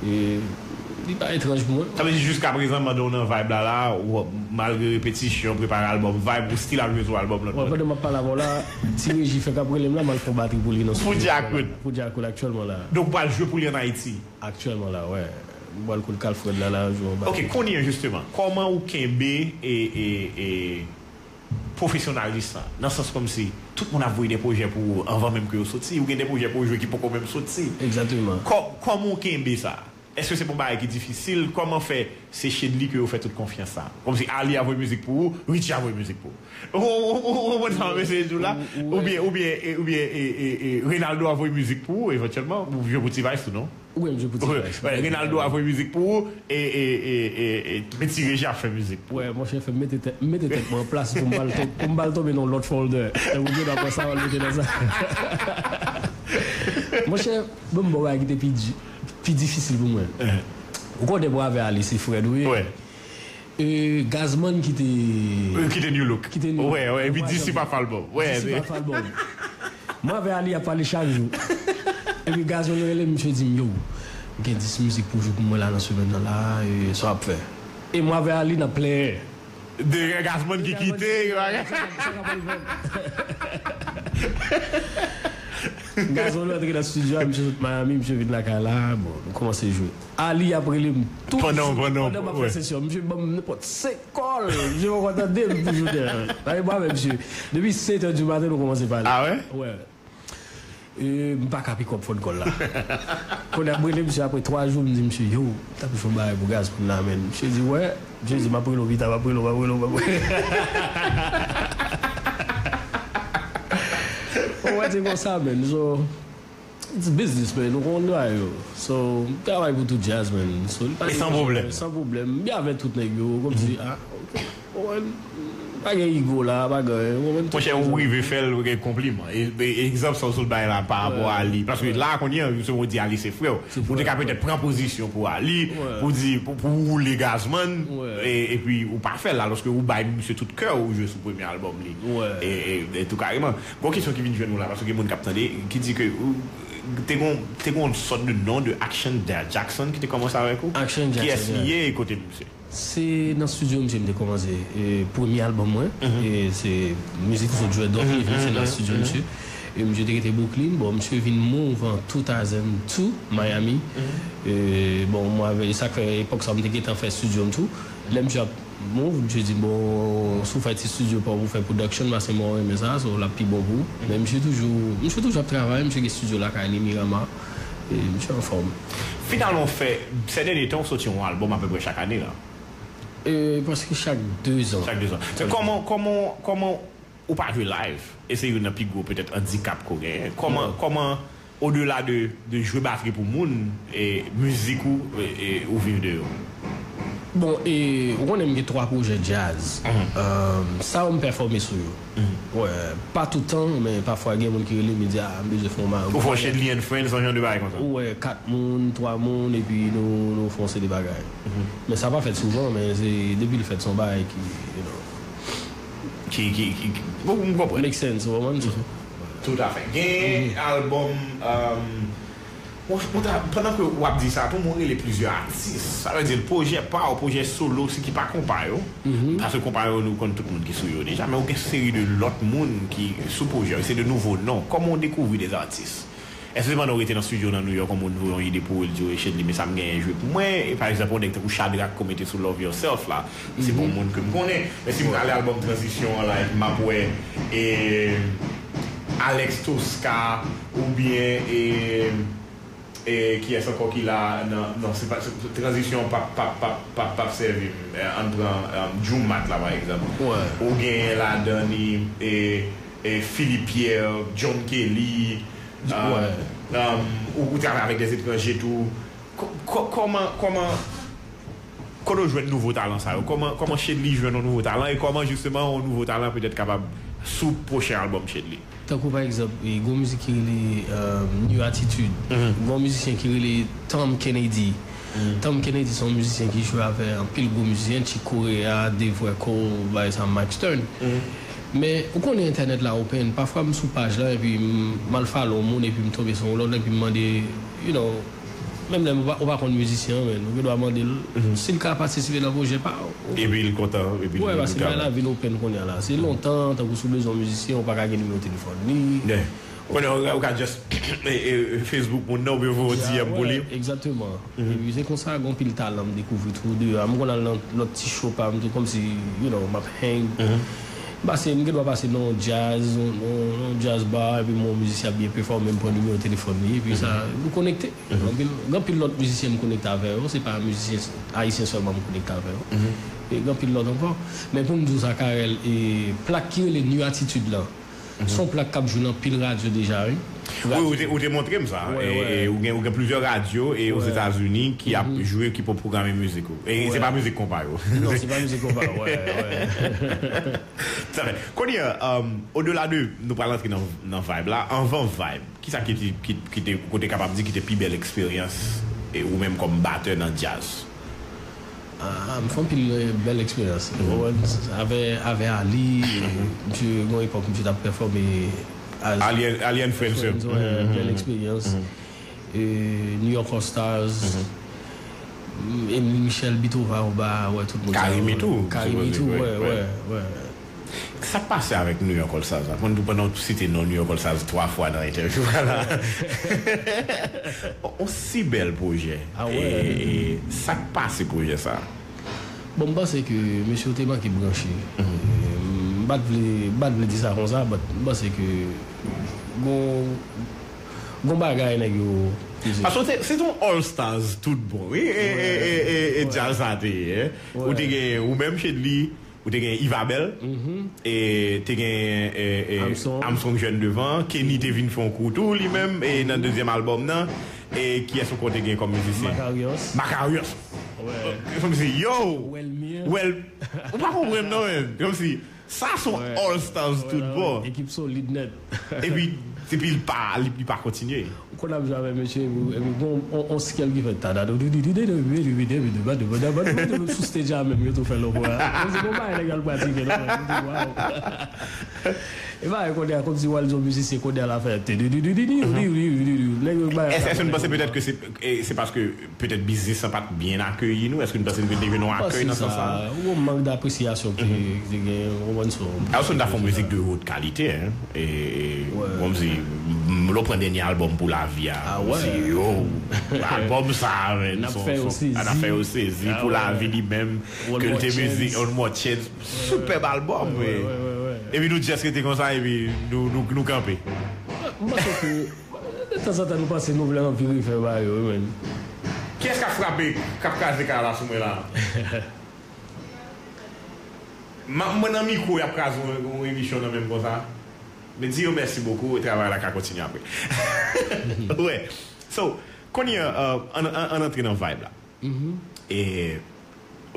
E, Li pa etranj pou mwen. Sa vle di jiska prezan, pandan w nan vibe la, la, ou, malgre repetisyon, prepare albòm, vibe, ou still ap jwe sou albòm lòt moun. Pandan m ap pale avè w la, ti Reji fèk ap rele m la, m al fè yon batri pou li nan Pou Djakout. Pou Djakout aktyèlman la. Donk ou pral jwe pou li ann Ayiti? Aktyèlman la, wè. M pral kote Kalfred la, la, jwe yon batri. Ok, kounye a, jisteman, kòman ou kenbe e, e, e, pwofesyonalis la, nan sans kòmsi tout moun ap voye de pwojè pou ou anvan menm ke yo soti, ou gen de pwojè pou ou jwe ki poko menm soti. Egzakteman. Kò-, kòman ou kenbe sa? Èske se pa yon bagay ki difisil? Kòman fè se Shedly ke yo fè tout konfyans sa? Kòmsi Ali a voye mizik pou ou, Richie a voye mizik pou ou. Ou, ou, ou, ou konprann sa m ap eseye di w la? Ou, ou, ou, ou, Oubyen, oubyen, e, oubyen, e, e, e, Reynaldo a voye mizik pou ou, evantyèlman, ou jwe pou T-Vice tou, non? Wi, m jwe pou Ti Vice. Wè, Reynaldo a voye mizik pou ou, e, e, e, e, e, men Ti Reji ap fè mizik pou ou. Wè, monchè, fè m mete tèt, m mete tèt mwen an plas pou m pa al to-, pou m pa al tonbe nan yon lòt folder. E ou gen dakò sa, w al mete nan sa. Monchè, bon, m ba w bagay ki te pi di-, pi difisil pou mwen. Ou konnen mwen avè Ali, se frè nou ye. Wè. E, Gazman kite, kite New Look. Kite New Look. Wè, wè, epi D C pa fè albòm. Wè, D C pa fè albòm. Mwen avè Ali ap pale chak jou. Epi Gazman rele m, misye di m, yo, gen dis mizik pou jwe pou mwen la nan semèn nan la, e sa w ap fè? E mwen avè Ali n ap plenyen. De Gazman ki kite, sa k ap rive m. Gazman antre nan estidyo a, misye sot Miami, misye vin lakay la, bon, nou kòmanse jwe. Ali ap rele m tou pandan, pandan, pandan m ap fè sesyon. Misye ban m nenpòt senk kòl. Misye poko tande m pou jounen an. Sa e mwen avè misye. Depi sèt è di maten, nou kòmanse pale. Ah wè? Wè. E, m pa ka pick up phone call la. Kounye a, m rele misye apre twa jou, m di misye, yo, m t ap jwe yon bagay pou Gazman la, men. Misye di, wè. Misye di, m ap rele w pita, m ap rele w, m ap rele w, m ap rele w. Ou wè, se konsa, men. So, it's business, man. Ou konn bagay yo. So, m travay pou tout djaz, man. So, li pa... E san pwoblèm. San pwoblèm. M byen avè tout nèg yo, kòmsi, ah, ok. Ou konprann? Pa gen ego la, pa gen, ou konprann? Monchè, ou rive fè l, ou gen konpliman. E, e, egzanp sa w sot bay la, pa rapò a Ali. Paske la, kounye a, jisteman, ou di Ali se frè w. Ou te ka petèt pran pozisyon pou Ali, pou di, pou, pou woule Gazman, e, epi ou pa fè l, alòske ou bay misye tout kè w, ou jwe sou premye albòm li. E, e, e tou kareman. Gon kesyon ki vin jwenn ou la, paske gen moun k ap tande, ki di ke ou te gon, te gon sòt de non de Action Da-, Jackson ki te kòmanse avèk ou? Action Jackson, yeah. Kiyès li ye e kote misye? Se nan estidyo misye m te kòmanse, e, premye albòm mwen. E se mizik ou sot jwe, Don't Leave Me, se nan estidyo misye. E misye te rete Brooklyn. Bon, misye vin move an two thousand two, Miami. E, bon, mwen avè, e sa k fè epòk sa a m te gentan fè estidyo m tou. Lè misye ap move, misye di m, bon, si w fè ti estidyo pa w pou fè production, paske mwen renmen sa, so l ap pi bon pou ou. Men misye toujou, misye toujou ap travay, misye gen estidyo lakay li, Mirama. E misye anfòm. Finalman, w fè, sè dènye tan, w soti yon albòm apeprè chak ane la. E, prèske chak dezan. Chak dezan. Chak dezan. Kòman, kòman, kòman ou pa jwe live? E se youn nan pi gwo, petèt, andikap ke w genyen. Kòman, kòman, odela de, de jwe batri pou moun, e mizik ou, e, e, ou viv de yo? Bon, e, ou konnen m gen twa pwojè djaz. Ehm, sa yo m pèfòme sou yo. Wè, pa tout tan, men pafwa gen moun ki rele m, e di, ah, m bezwen fè yon ma-, Ou fè yon Shedly and Friends, yon jan de bagay konsa. Ou wè, kat moun, twa moun, epi nou, nou fè yon seri de bagay. Men sa pa fèt souvan, men se, depi l fèt, se yon bagay ki, you know. Ki, ki, ki, ki, bon, m konprann. Make sense, ou konprann? Toutafè. Gen albòm, um, Bon, bon, ta-, pandan ke w ap di sa, tou, mwen rele plizyè atis. Sa vle di, pwojè pa w, pwojè solo, si ki pa konpa yo. Paske konpa yo, nou konn tout moun ki sou yo deja, men ou gen seri de lòt moun ki sou pwojè yo. Se de nouvo non. Kòman w dekouvri de atis? Èske se pandan w rete nan estidyo nan New York, yon moun voye yon ide pou ou, l di w, Shedly, men sa m genyen jwe pou mwen? E pa egzanp, yon nèg tankou Shadrack, ke w mete sou Love Yourself la, se pa yon moun ke m konnen. Men si m prale albòm Tranzisyon an la, epi m ap wè, e, Alex Tosca, oubyen, e, e, kiyès ankò ki la nan, non, se pa, se, Tranzisyon p ap, p ap, p ap, p ap, p ap sèvi m. E, ann pran, e, Djoumat la, pa egzanp. Ou genyen ladan li, e, e, Philippe Pierre, John Kelly, e, e, ou, ou travay avèk dèzetranje tou. Kò-, kò-, kòman, kòman, kote w jwenn nouvo talan sa yo? Kòman, kòman Shedly jwenn yon nouvo talan? E kòman, jisteman, yon nouvo talan petèt kapab sou pwochen albòm Shedly? Tankou, pa egzanp, e, gon mizik ki rele, e, New Attitude. Gon mizisyen ki rele Tom Kennedy. Tom Kennedy se yon mizisyen ki jwe avè anpil gwo mizisyen, Chick Corea, Dave Weckl, bagay sa, Mike Stern. Men, ou konnen entènèt la open, pafwa m sou paj la, epi m, m al follow yon moun, epi m tonbe sou yon lòt, epi m mande, you know, Menm lè ou pa, ou pa konn mizisyen an, men ou gendwa mande l si l ka patisipe nan pwojè pa w. Epi l kontan, epi l kontan. Wè, paske bagay la vin open kounye a la. Se lontan, tankou si w bezwen yon mizisyen, ou pa ka gen nimewo telefòn li. Konnen ou ka just e, e, Facebook moun nan, oubyen voye yon D M pou li. Egzakteman. Epi se konsa gen anpil talan m dekouvri tou deyò a. M konn al nan lòt ti show pa m tou, kòmsi, you know, m ap hang. M pase, m gendwa pase nan yon jazz, nan yon jazz bar, epi m wè yon mizisyen ap byen pèfòme, m pran nimewo telefòn li, epi sa, nou konekte. Gen anpil lòt mizisyen m konekte avè yo, se pa mizisyen ayisyen sèlman m konekte avè yo. E gen anpil lòt ankò. Men pou m di w sa, Carel, e plak ki rele New Attitude lan, se yon plak k ap jwe nan pil radyo deja, wi. Wi, ou te, ou te montre m sa. E, e, ou gen, ou gen plizyè radyo e Ozetazini ki ap jwe, ki pwograme mizik ou. E se pa mizik konpa yo. Non, se pa mizik konpa, wè, wè. Sa fè. Kounye a, um, odela de, nou pral antre nan, nan vibe la. Anvan vibe, kisa ki te, ki, ki te, ou te kapab di ki te pi bèl eksperyans, e, ou menm kòm batè nan djaz? Ah, m fè anpil, eh, bèl eksperyans. Ou konprann? Avè, avè Ali, misye, gon epòk, misye t ap pèfòme as Alien, Alien Friends, Friends, wè, bèl eksperyans. Eh, New York All Stars, Emile Michel, Beethoven, Aoba, wè, tout moun sa yo. Karimi tou, Karimi tou, wè, wè, wè. Sa k pase avèk New York All Stars la? Pandan, pandan w site non New York All Stars twa fwa nan entèvyou a la. On si bèl pwojè. Ah, wè. E, e sa k pase pwojè sa? Bon, m panse ke mesye yo te manke branche. E, m pa t vle, m pa t vle di sa konsa, but m panse ke gon, gon bagay nèg yo. Paske se, se yon All Stars tout bon, wi. E, e, e, e, e djaz sa te ye, hein? Ou te gen ou menm, Shedly, ou te gen Yves Abel, e te gen, e, e, Armstrong. Armstrong Jeune devan, Kenny te vin fè yon kou tou li menm, e nan dezyèm albòm nan, e kiyès ankò te gen kòm mizisyen? Makarios. Makarios. Kòmsi, yo! Welmir. Wel, ou pa konprann non, menm. Kòmsi, sa se yon All Stars tout bon. Ekip solid nèt. Epi, epi li pa, li, li pa kontinye. Ou konn ap jwe avèk mesye, epi, epi gon on, on scale ki fè tada, do, di, di, di, di, di, di, di, di, di, di, di, di, di, sou stage a menm, yo tou fè lòpò a. Kòmsi gon bagay nèg yo al pratike, non, men, m di, waw. E bagay kounye a, kòmsi w al di yon mizisyen kounye a l ap fè, di, di, di, di, di, di, di, di, di, di, nèg yo bagay. Èske, èske nou panse petèt ke se, e, se paske petèt biznis lan pa t byen akeyi nou? Èske nou panse nou te jwenn yon akèy nan sans sa? Ou gon mank d'apresyasyon ki, ki te gen, ou konprann sa. Alò, si nou ta fè yon mizik de haute qualité, hein, e, e, kòmsi, m, lè w pran dènye albòm Pou Lavi a, kòmsi, yo, albòm sa, men, n ap fè yo sezi pou lavi li menm, ke l te mizik One More Chance, superb album, wi. Epi nou just rete konsa, epi nou, nou, nou kanpe. M panse ke, de tanzantan, nou panse nou vle anvi refè bagay yo, wi, men. Kiyès k ap frape, k ap kraze kay la sou mwen la? M ap, mwen nan mikwo, y ap kraze yon, yon emisyon nan men m konsa. Men di yo mèsi bokou, e travay la ka kontinye apre. Wè. So, kounye a, uh, ann, ann, ann antre nan vibe la. E,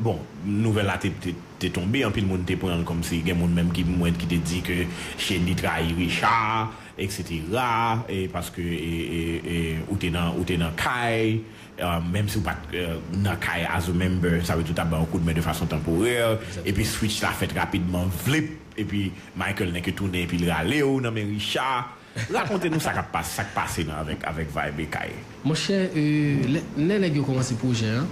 bon, nouvèl la te, te, te tonbe, anpil moun te pran l kòmsi gen moun menm ki, mwen, ki te di ke Shedly trayi Richard, et cetera, e paske, e, e, e, ou te nan, ou te nan kay, e, menm si w pa t, e, nan kay as a member, sa vle di w t ap bay yon koudmen de fason tanporè, epi switch la fèt rapidman, vlip, epi Michael nèk yo tounen, epi l rale w nan men Richard. Rakonte nou sa k ap pas-, sa k pase nan avèk, avèk Vibe Kay. Monchè, e, lè, lè nèg yo kòmanse pwojè a,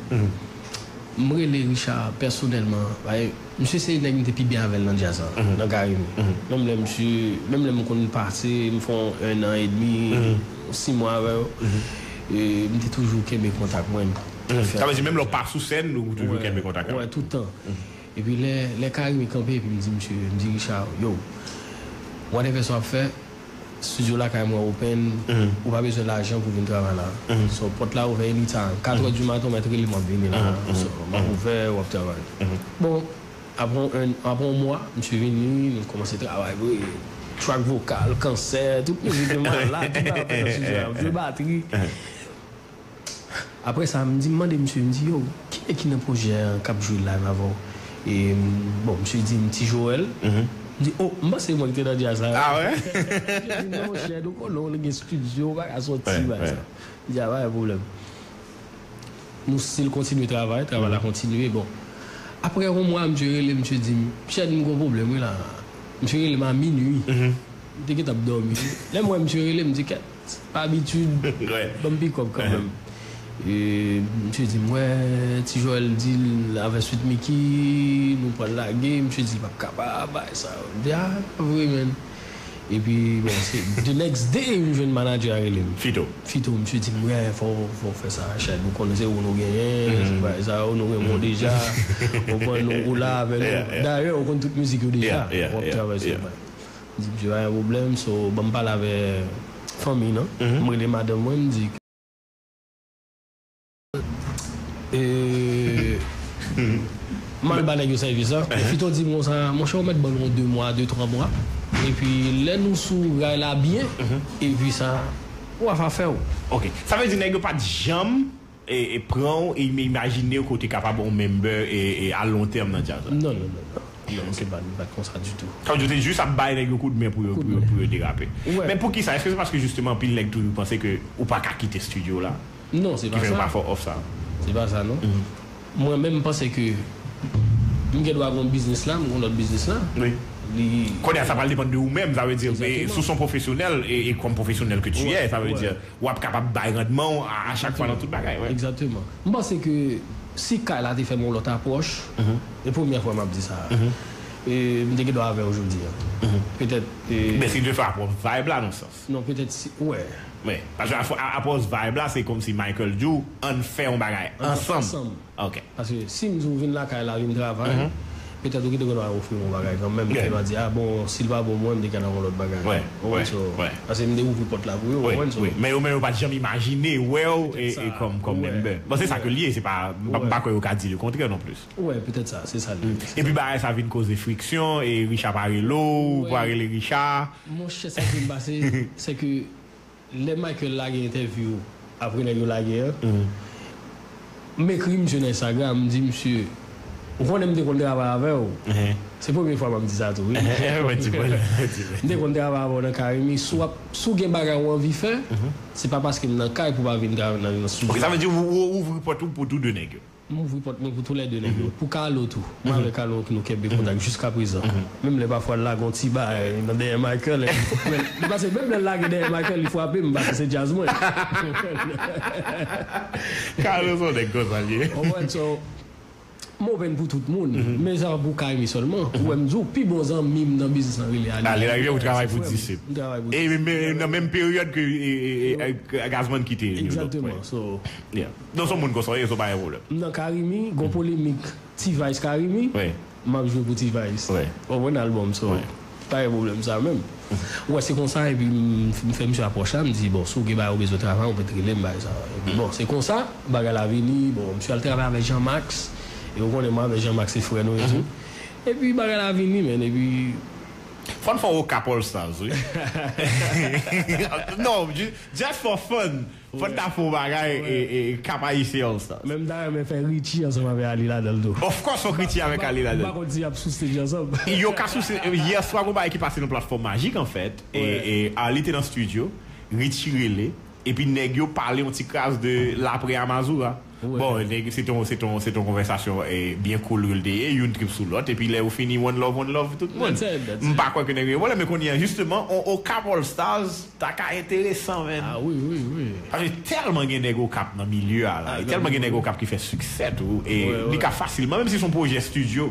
m rele Richard pèsonèlman. Paske misye se nèg m te pi byen avè l nan djaz la, nan Karimi. Menm lè misye, menm lè m konn pase, m fè yon ennan edmi, sis mwa avè yo, e, m te toujou kenbe kontak mwen. Sa vle di, menm lè w pa sou sèn, ou toujou kenbe kontak avè l? Wè, tout tan. Epi lè, lè Karimi kanpe, epi m di misye, m di Richard, yo, whatever sa w ap fè, studio lakay mwen open, ou pa bezwen lajan pou vin travay la. So, pòt la ouvè anytime. Katrè di maten, w mèt rele m, w ap vini la. So, m ap ouvè, w ap travay. Bon, apre yon, apre yon mwa, misye vini, nou kòmanse travay vre. Track vokal, kansè, tout mizik mwen la, tout bagay nan studio a, m jwe batri. Apre sa, m di, m mande misye, m di, yo, kilè ki nan pwojè a k ap jwe live avè w? E, m, bon, misye di m Ti Joel. M di, o, m panse se mwen ki te nan djaz la. Ah wè? Misye di, non, monchè, nou konnen w gen studio, ou pa ka sòti, bagay sa. M di, a, pa gen pwoblèm. Nou still kontinye travay, travay la kontinye. Bon, apre yon mwa, misye rele m, misye di m, Shedly, m gon pwoblèm, wi, la. Misye rele m a minui. M te gentan ap dòmi. Lè m wè misye rele m, m di, kèt, pa abitid, ban m pikòp kanmenm. E, misye di m, wè, Ti Joel di l avè Sweet Micky, nou pral lage, misye di l p ap kapab, bagay sa yo. M di, ah, pa vre, menn. Epi, bon, se the next day, m jwenn manager a rele m. Fito. Fito, misye di m, wè, fò, fò w fè sa, Rachad, ou konnen se ou nou genyen, se bagay sa yo, nou renmen w deja, ou konprann, nou, ou la avè nou. Dayè, ou konn tout mizik yo deja, w ap travay sou yo. M di, misye, pa gen pwoblèm, so, ban m pale avè fanmi nan. M rele madanm mwen, m di, E, m al ba nèg yo sèvis la. Fito di m konsa, monchè, ou mèt ban nou de mwa, de twa mwa. Epi lè nou sou ray la byen, epi sa, w ap afè w. Ok. Sa vle di nèg yo pa t janm e, e pran w, e im- imajine w ke w te kapab yon member e, e a lon tèm nan djaz la? Non, non, non, non. Non, se pa, li pa t konsa ditou. Sa vle di w te jis ap bay nèg yo koudmen pou yo, pou yo, pou yo derape. Men poukisa? Èske se paske jisteman anpil nèg toujou panse ke ou pa ka kite estidyo la? Non, se pa sa. Ki fè yo pa fè w offer sa. Se pa sa, non. Mwen menm, m panse ke m gen dwa gen yon biznis la, m gen yon lòt biznis la. Wi. Li Kounye a, sa pral depann de ou menm, sa vle di, Egzakteman. Si w se yon pwofesyonèl, e, e kòm pwofesyonèl ke tu es, sa vle di, w ap kapab bay randman w a, a chak fwa nan tout bagay, wi. Egzakteman. M panse ke si kay la te fè m yon lòt apwòch, e premyè fwa m ap di sa, e m te gen dwa avè w jodi a. Petèt, e Men si te fè apwòch vibe la, nan sans. Non, petèt si, wè. Wi, paske a, a, apwòch vibe la, se kòmsi Michael di w, ann fè yon bagay ansanm. Ansanm. Ok. Paske si m di w vin lakay la, vin travay, petèt ou gen dwa ofri m yon bagay kanmenm. Ou te dwa di, ah bon, si l pa bon, mwen, m te ka nan yon lòt bagay. Wi, wi, wi. Paske m te ouvri pòt la pou yo, ou konprann, so. Men yo, men yo pa t janm imajine wè w e, e kòm, kòm member. Bon, se sa ke l ye, se pa, m pa, m pa kwè yo ka di le contraire non plus. Wi, petèt sa, se sa l ye. Epi bagay sa vin koze friksyon, e Richard pa rele w, ou pa rele Richard. Monchè, sa k vin pase, se ke lè Michael lage entèvyou apre nèg yo lage an, m ekri misye nan Instagram, m di, misye, ou konnen m te konn travay avè w. Se premye fwa m ap di sa tou, wi. M te konn travay avè w nan Carimi. Si w ap, si w gen bagay ou anvi fè, se pa paske m nan kay pou w pa vin travay nan, nan estidyo. Ok, sa vle di ou, ou ouvri pòt ou pou tou de nèg yo. M ouvri pòt mwen pou tou lè de nèg yo. Pou Carlo tou. Mwen avèk Carlo ki nou kenbe kontak jiska prezan. Menm lè pafwa l lage yon ti bay nan dèyè Michael, li fwa-, men, li pase menm lè l lage dèyè Michael, li frape m, paske se djaz mwen. Carlo se yon nèg konsa l ye. Ou konprann, so, m open pou tout moun. Men sa pa pou Carimi sèlman. Ou wè m di w, pi bon zanmi m nan biznis lan rele Ali. Ali Larivière, ou travay pou disip. M travay pou disip. E men, men nan menm peryòd ke, e, e, e, e, Gazzman kite New Look. Egzakteman. So, Yeah. Non, se yon moun konsa w ye, so pa gen pwoblèm. M nan Carimi, gon polemik T-Vice Carimi, wi, m ap jwe pou T-Vice. Wi. Ou konprann, album, so, wi, pa gen pwoblèm sa menm. Ou wè, se konsa, epi m, m fè misye apwòch la, m di, bon, si w gen bagay ou bezwen travay, ou mèt rele m, bagay sa. Epi, bon, se konsa, bagay la vini, bon, misye al travay avèk Jean Max, e ou konnen mwen avèk Jean Max se frè nou e tou. Epi, bagay la vini, men, epi Fò n fè yon Okap All Stars, wi. Non, ju-, just for fun. Fò n ta fè yon bagay, e, e, Cap Haïtien All Stars. Men m ta renmen fè Richie ansanm avè Ali ladan l tou. Of course, fòk Richie avèk Ali ladan l. M pa konn si y ap sou stage ansanm. Yo ka sou stage, yè swa, gon bagay ki pase nan Platfòm Majik, anfèt. E, e Ali te nan studio, Richie rele, epi nèg yo pale yon ti kras de l'après Amazura. Bon, nèg, se te yon, se te yon, se te yon konvèsasyon, e, byen cool ke l te ye, youn trip sou lòt, epi lè yo fini, one love, one love, tout moun. That's it, that's it. M pa kwè ke nèg yo gen pwoblèm, men kounye a, jisteman, on, Okap All Stars, ta ka enteresan, man. Ah, wi, wi, wi. Paske tèlman gen nèg Okap nan milye a, la, e tèlman gen nèg Okap ki fè siksè tou, e li ka fasilman, menm si se yon pwojè studio,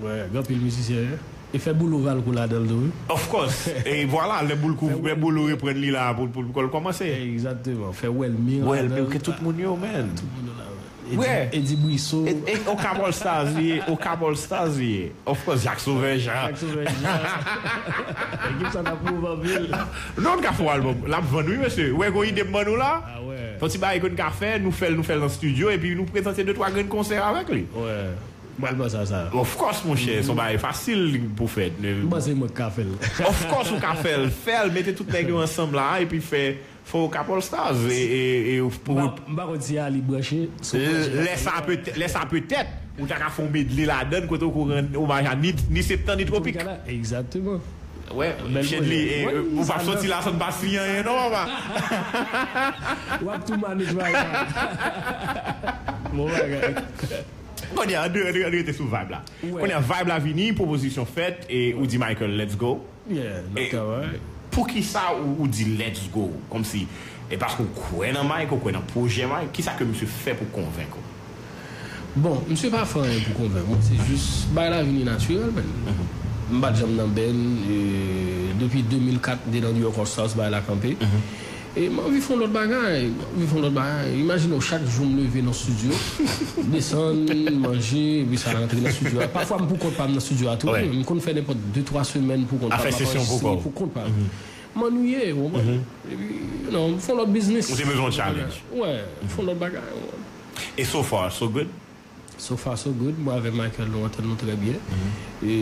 Wi, gen anpil mizisyen, wi. E fè Boulo Valcourt ladan l tou, wi. Of course. E vwala, lè Boulkou, lè Boulo reprann li la pou, pou, pou l kòmanse. Egzakteman. Fè Welmir ladan l. Welmir, ke tout moun yo, man. Tout moun yo la, wi. Edi, Edi Brissot. E, e, Okap All Stars li ye, Okap All Stars li ye. Of course, Jacques Sauvage, ah. Jacques Sauvage, ah. Ekip sa t ap move anpil. Non, n ka fè yon albòm. L ap vann, wi, mesye. Ou wè, gon ide m ban nou la? Ah, wè. Fè yon ti bagay ke n ka fè, nou fè l, nou fè l nan studio, epi nou prezante de twa grenn konsè avèk li. Wè. Mwen panse a sa. Of course, monchè, se yon bagay fasil pou fèt. M panse mwen k ka fè l. Of course, ou ka fè l. Fè l, mete tout nèg yo ansanm la, epi fè, fè Okap All Stars. E, e, e, pou... M pa, m pa konn si Ali branche, si w branche. Lè sa petèt, lè sa petèt, ou ta ka fè yon medley ladan l, kote ou ko rann omaj a ni, ni Septan, ni Twopik. Twopik la, egzakteman. Wè, Shedly, e, ou p ap soti la san n pa siyen anyen, non, papa. W ap tou manage bagay la. Bon bagay. Kounye a, ann, ann, ann rete sou vibe la. Kounye a, vibe la vini, pwopozisyon fèt, e ou di Michael, let's go. Yeah, n ap travay. Poukisa ou, ou di let's go? Kòmsi, E paske w kwè nan Mike, ou kwè nan pwojè Mike, kisa ke misye fè pou konvenk ou? Bon, misye pa fè anyen pou konvenk mwen, se jis bagay la vini natirèl, man. M pa t janm nan band, e, depi de mil kat, m te nan New York All Stars, bagay la kanpe. E m anvi fè yon lòt bagay, m anvi fè yon lòt bagay. Imajine w, chak jou m leve nan estidyo, desann, manje, epi sa rantre nan estidyo a. Pafwa m pou kont pa m nan estidyo a tou. M konn fè nenpòt de twa semèn pou kont pa m, ap anrejistre pou kont pa m. M annuiye, ou konprann? Epi, you know, m fè yon lòt biznis. Ou te bezwen yon challenge. Wè, m fè yon lòt bagay, ou konprann? E so far, so good? So far, so good. Mwen avèk Michael, nou antann nou trè byen. E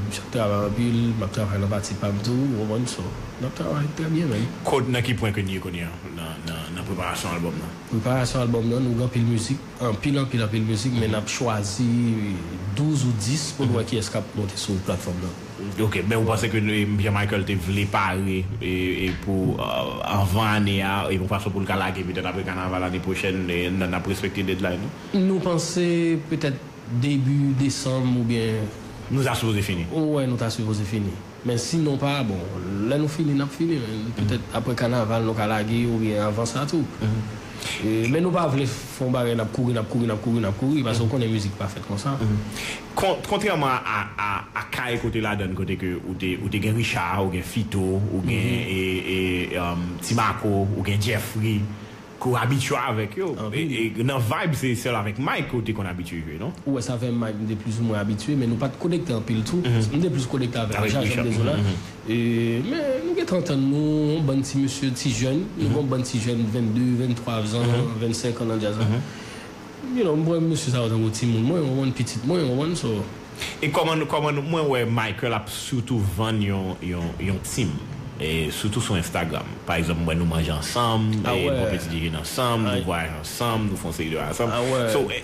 misye ap travay anpil, m ap travay nan pati pa m tou, ou konprann? So, n ap travay trè byen, menm. Kot, nan ki pwen ke n ye kounye a, nan, nan, nan preparasyon albòm nan? Preparasyon albòm nan, nou gen anpil mizik, anpil, anpil, anpil mizik, men n ap chwazi douz ou dis pou n wè kiyès k ap monte sou platfòm nan. Ok, men ou panse ke nou, Jean Michael te vle pare e, e pou, euh, anvan ane a, e yon fason pou l ka lage petèt apre kanaval ane pwochèn, e n, n ap respekte deadline nou? Nou panse petèt debi desanm oubyen. Nou ta sipoze fini. Wè, nou ta sipoze fini. Men sinon pa, bon, lè nou fini, n ap fini, men petèt apre kanaval nou ka lage oubyen anvan sa tou. E, men nou pa vle fè yon bagay n ap kouri, n ap kouri, n ap kouri, n ap kouri, paske ou konnen mizik pa fèt konsa. Kon-, kontrèman a, a, a kay kote ladann, kote ke ou te, ou te gen Richard, ou gen Fito, ou gen, e, e, um, Ti Marco, ou gen Jeffrey, ke w abitye avèk yo. E, e nan vibe, se sèl avèk Mike ke w te konn abitye jwe, non? Ou wè, sa fè Mike, m te plizoumwen abitye, men nou pa t konekte anpil tou. M te plis konekte avèk Richard, jan m te di w la. E, men nou gentan antann nou, yon bann ti mesye, ti jèn, nou gen yon bann ti jèn vennde, venntwa zan, vennsenk an nan djaz la. You know, m pran mesye sa yo tankou timoun mwen, ou konprann, pitit mwen, ou konprann, so. E kòman, kòman mwen wè Michael ap sitou vann yon, yon, yon team, e sitou sou Instagram. Pa egzanp, m wè nou manje ansanm, e nou pran peti dejene ansanm, nou vwayaje ansanm, nou fè yon seri de bagay ansanm. So, e,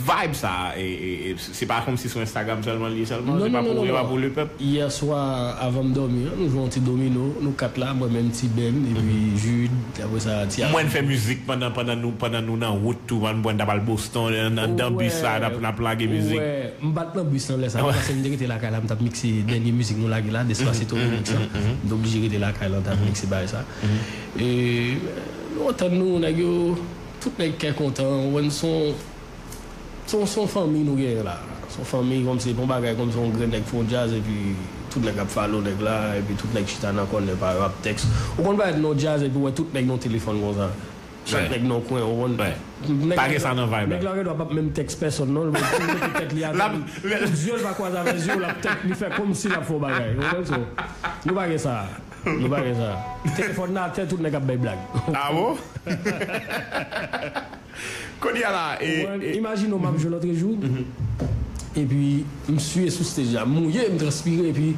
vibe sa, e, e, e, se pa kòmsi sou Instagram sèlman li ye sèlman, se pa pou, se pa pou lepèp. Yè swa, avan m dòmi an, nou jwe yon ti domino, nou kat la, mwen menm, Ti Ben, epi Jude, apre sa, Ti Mwen fè mizik pandan, pandan nou, pandan nou nan wout tou, mwen, mwen t ap al Boston, nan, nan bis la, n ap, n ap lage mizik. M pa t nan bis lan lè sa, paske m te rete lakay la, m t ap mikse dènye mizik nou lage la, Despacito remix lan. M te oblije rete lakay la, m t ap mikse bagay sa. E, nou antann nou, nèg yo, tout nèg kè kontan, ou konprann, se yon, se yon, se yon fanmi nou genyen la. Se yon fanmi, kòmsi, se pa yon bagay, kòmsi yon grenn nèg fè yon djaz, epi tout nèg ap follow nèg la, epi tout nèg chita nan kònè pa yo ap tèks. Ou konn parèt nan yon djaz, epi w wè tout nèg nan yon telefòn konsa. Chak nèg nan yon kwen, ou konn. Pa gen sa nan vibe la. Nèg la gendwa p ap menm tèks pèsonn non, li mete tèt li atè, tout zye l pa kwaze avè zye w, l ap tèk, li fè kòmsi l ap fè yon bagay. Ou konprann, so, nou pa gen sa. Nou pa gen sa. Telefòn nan atè, tout nèg ap bay blag. Ah bon? Kounye a la, e, imajine w, m ap jwe lòtrejou, epi m siye sou stage la, m mouye, m transpire, epi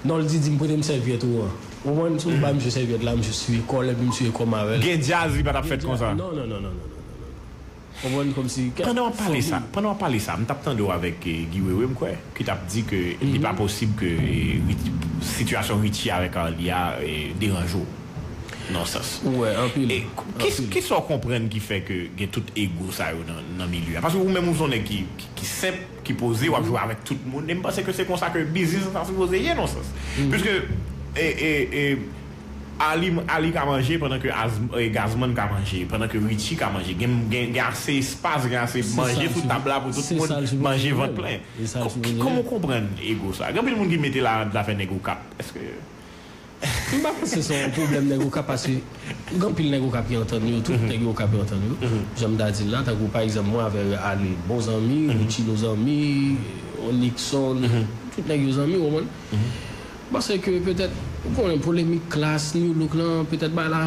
Noldy di m prete m sèvyèt ou an. Ou konprann? So, m ba misye sèvyèt la, misye siye kò l, epi m siye kò m avè l. Gen djaz, li pa t ap fèt konsa. Non, non, non, non, non, non, non. Konprann? Kòmsi kèk fanmi. Pandan w ap pale sa, pandan w ap pale sa, m t ap tande w avèk, eh, Guy Wewe, m kwè, ki t ap di ke li pa posib ke, eh, Rich-, sitiyasyon Richie avèk Arly a, eh, deranje w nan sans. Ou wè, anpil. E ki, kisa w konprann ki fè ke gen tout ego sa yo nan, nan milye a? Paske ou menm ou se yon nèg ki, ki, ki senp, ki poze, w ap jwe avèk tout moun. E m panse ke se konsa ke biznis lan ta sipoze ye, nan sans. Piske, e, e, e, Arly, Arly ka manje pandan ke Az-, e, Gazman ka manje, pandan ke Richie ka manje. Gen, gen, gen ase espas, gen ase manje sou tab la pou tout moun manje vant plen. Kòman w konprann ego sa? Gen anpil moun ki mete la, la fè nèg Okap. Èske M pa panse se yon pwoblèm nèg Okap, paske gen anpil nèg Okap ki antann yo, tout nèg yo Okap yo antann yo. Jan m ta di l la, tankou pa egzanp, mwen avè Arly bon zanmi, Richie nou zanmi, Nixon, tout nèg yo zanmi, ou konprann? M panse ke petèt, ou konnen, polemik Klass, New Look lan, petèt bagay la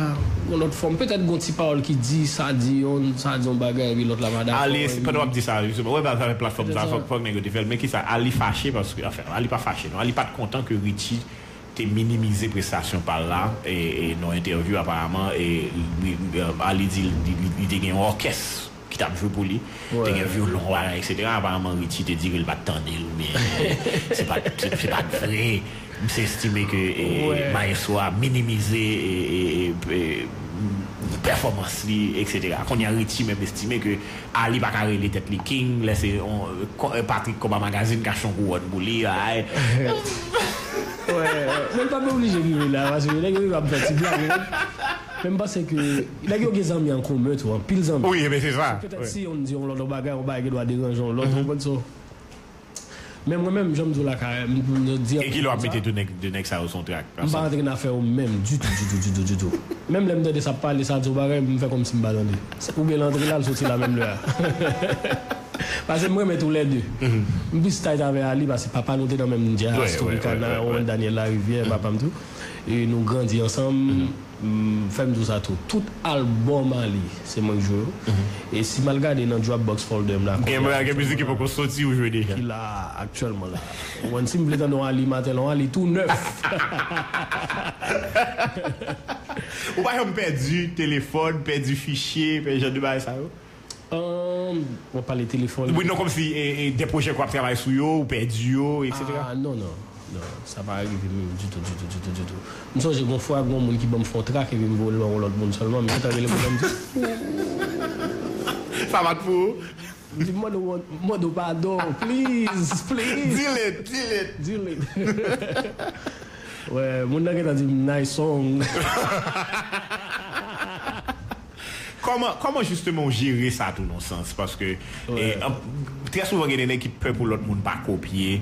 gon lòt fòm, petèt gon ti pawòl ki di, sa di yon, sa di yon bagay, epi lòt la pa dakò. Arly, pandan w ap di sa, jisteman, wè, ba, sa fè platfòm sa, fòk, fòk nèg yo te fè l. Men kisa, Arly fache, paske, anfen, Arly pa fache, non, Arly pa t kontan ke Richie te minimize prestasyon pa l la, e, e, nan yon entèvyou aparaman, e, li, li, Arly di li, li, li te gen yon òkès ki t ap jwe pou li, te gen vyolon, bagay, etsetera. Aparaman, Richie te di ke li pa t tande l, oubyen, e, se pa t, se, se pa t vre. Misye estime ke, e, e, maestro a minimize, e, e, e, e, pèfòmans li, etsetera. Kounye a, Richie menm estime ke Arly pa ka rele tèt li king, lè se on, ko-, Patrick Konba Magazine k achte yon kouwòn pou li, ay. Wè, men l pa t oblije rive la, paske nèg yo rive ap fè ti blag, wi. Men m panse ke nèg yo gen zanmi an komen tou, anpil zanmi. Wi, men se sa. Petèt si youn di yon lòt bagay, yon bagay ki dwa deranje yon lòt, ou konprann? So, men mwen menm, jan m di w la, ka- m- m- m- di E ki lè w ap mete de nèg, de nèg sa yo sou yon track? M pa antre nan afè yo menm, ditou, ditou, ditou, ditou. Menm lè m tande sa ap pale, sa di yon bagay, m fè kòmsi m pa tande. Ou byen l antre la, l soti la menm lè a. Paske m renmen tou lè de. M plis tight avè Ali, paske papa nou te nan menm djaz, Tropicana, Daniel Larivière, papa m tou. E nou grandi ansanm. M- Fè m di w sa tou. Tout albòm Ali, se mwen k jwe yo. E si m al gade nan Dropbox folder m la, Gen gen mizik ki poko soti ou jwe deja. Ki la aktyèlman la. Ou konn, si m vle tande yon Ali maten, yon Ali tou nèf. Ou pa janm pèdi telefòn, pèdi fichye, pèdi jan de bagay sa yo? Um, w ap pale telefòn. Wi, non, kòmsi e, e, de pwojè ke w ap travay sou yo, ou pèdi yo, etsetera. Ah, non, non. Non, sa pa rive menm ditou, ditou, ditou, ditou. M sonje gon fwa, gon moun ki ban m fè yon track epi m voye l ban yon lòt moun sèlman, m gentan rele moun nan, m di, Sa pa t pou ou? M di, mande w, mande w padon, please, please. Delete, delete. Delete. Wè, moun nan gentan di m nice song. Kòman, kòman jisteman w jere sa tou nan sans? Paske eh, an- trè souvan gen de nèg ki pè pou lòt moun pa kopye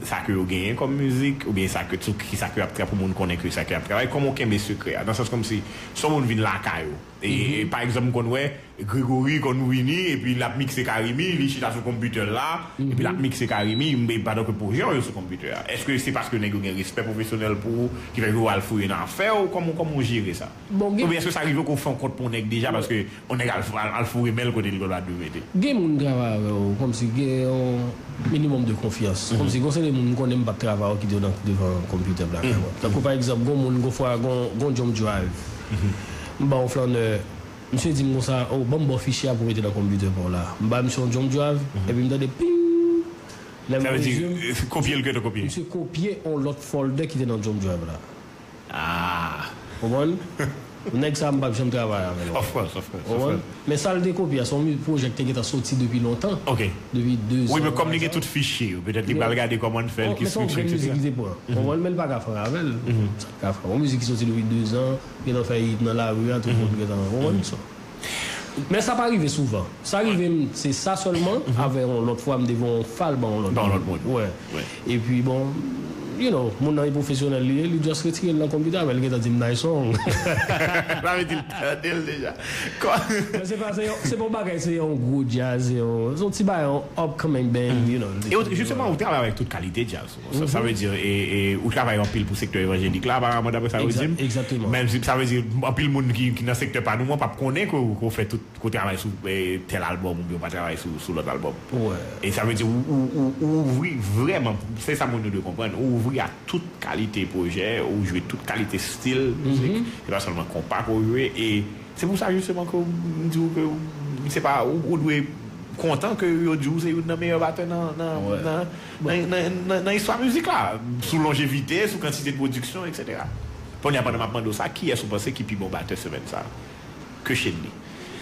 sa ke yo genyen kòm mizik, oubyen sa ke tou ki sa ke y ap tra pou moun konnen ke sa ke y ap travay. Kòman w kenbe sekrè a? Nan sans kòmsi si yon moun vin lakay ou, e, e pa egzanp, m konn wè Gregory konn vini, epi l ap mikse Carimi, li chita sou konpitè l la, epi l ap mikse Carimi, men pandan ke pwojè w yo sou konpitè a. Èske se paske nèg yo gen respè pwofesyonèl pou ou, ki fè ke yo al fouye nan afè w? Kòman, kòman w jere sa? Bon, gen- Oubyen èske sa rive ke w fè yon kont pou yon nèg deja, paske yon nèg al, al, al foure men l kote li pa dwe mete? Gen moun m travay avè yo, kòmsi gen yon minimòm de konfyans. Kòmsi gon seri de moun m konnen m p ap travay yo kite yo nan, devan konpitè black. Tankou pa egzanp, gon moun, gon fwa, gon, gon Jump Drive. M ba yon flannè, misye di m konsa, oh, ban m ba w fichye a pou w mete nan konpitè pa w la. M ba misye yon Jump Drive, epi m tande ping! Lè m Sa vle di, resume, eh, kopye l ke te kopye. Misye kopye yon lòt folder ki te nan Jump Drive la. Ah. Konprann? Nèg sa m p ap janm travay avè l. Of course, of course. Konprann? Men sa l te kopye a, se yon pwojè ki te gentan soti depi lontan. Ok. Depi de zan. Wi, men kòm li gen tout fichye yo, petèt li pral gade kòman l fè l, ki Men se yon estrikti, grenn mizik etsetera. Li te pran. Konprann? Men l pa ka fè anvel. Sa l ka fè. Yon mizik ki soti depi de zan, gentan fè hit nan lari a, tout moun gentan konprann sa. Men sa pa rive souvan. Sa rive m, se sa sèlman, avè yon lòt fwa, m te voye yon fal ban yon lòt Ban yon lòt moun. Wè. Epi bon, you know, moun nan e pwofesyonèl li ye, li just retire l nan konpitè avè l, gentan di m nice song. Sa vle di l tande l deja. Kò- Men se pa, se yon, se pa yon bagay, se yon gwo djaz, se yon, se yon ti bagay, yon upcoming band, you know. E ou, jisteman, ou travay avèk tout kalite djaz. Sa, sa vle di, e, e, ou travay anpil pou sektè evanjelik la, aparaman, daprè sa yo di m. Exactement. Men sa vle di, anpil moun ki, ki nan sektè pa nou an p ap konnen ke, ke w fè tout, ke w travay sou eh, tèl albòm oubyen w pa travay sou, sou lòt albòm. Wè. E sa vle di, ou, ou, ou, ou ouvri vrèman, se sa moun yo dwe konprann, ou ouvri a tout kalite pwojè, ou jwe tout kalite stil mizik. Se pa sèlman konpa ke w jwe, e se pou sa jisteman ke m di w ke, se pa, ou, ou dwe kontan ke yo di w se youn nan meyè batè nan, nan, nan, nan, nan, nan, nan istwa mizik la, sou lonjevite, sou kantite de pwodiksyon, etsetera. Kounye a, pandan m ap mande w sa, kiyès ou panse ki pi bon batè semèn sa a? Ke Shedly.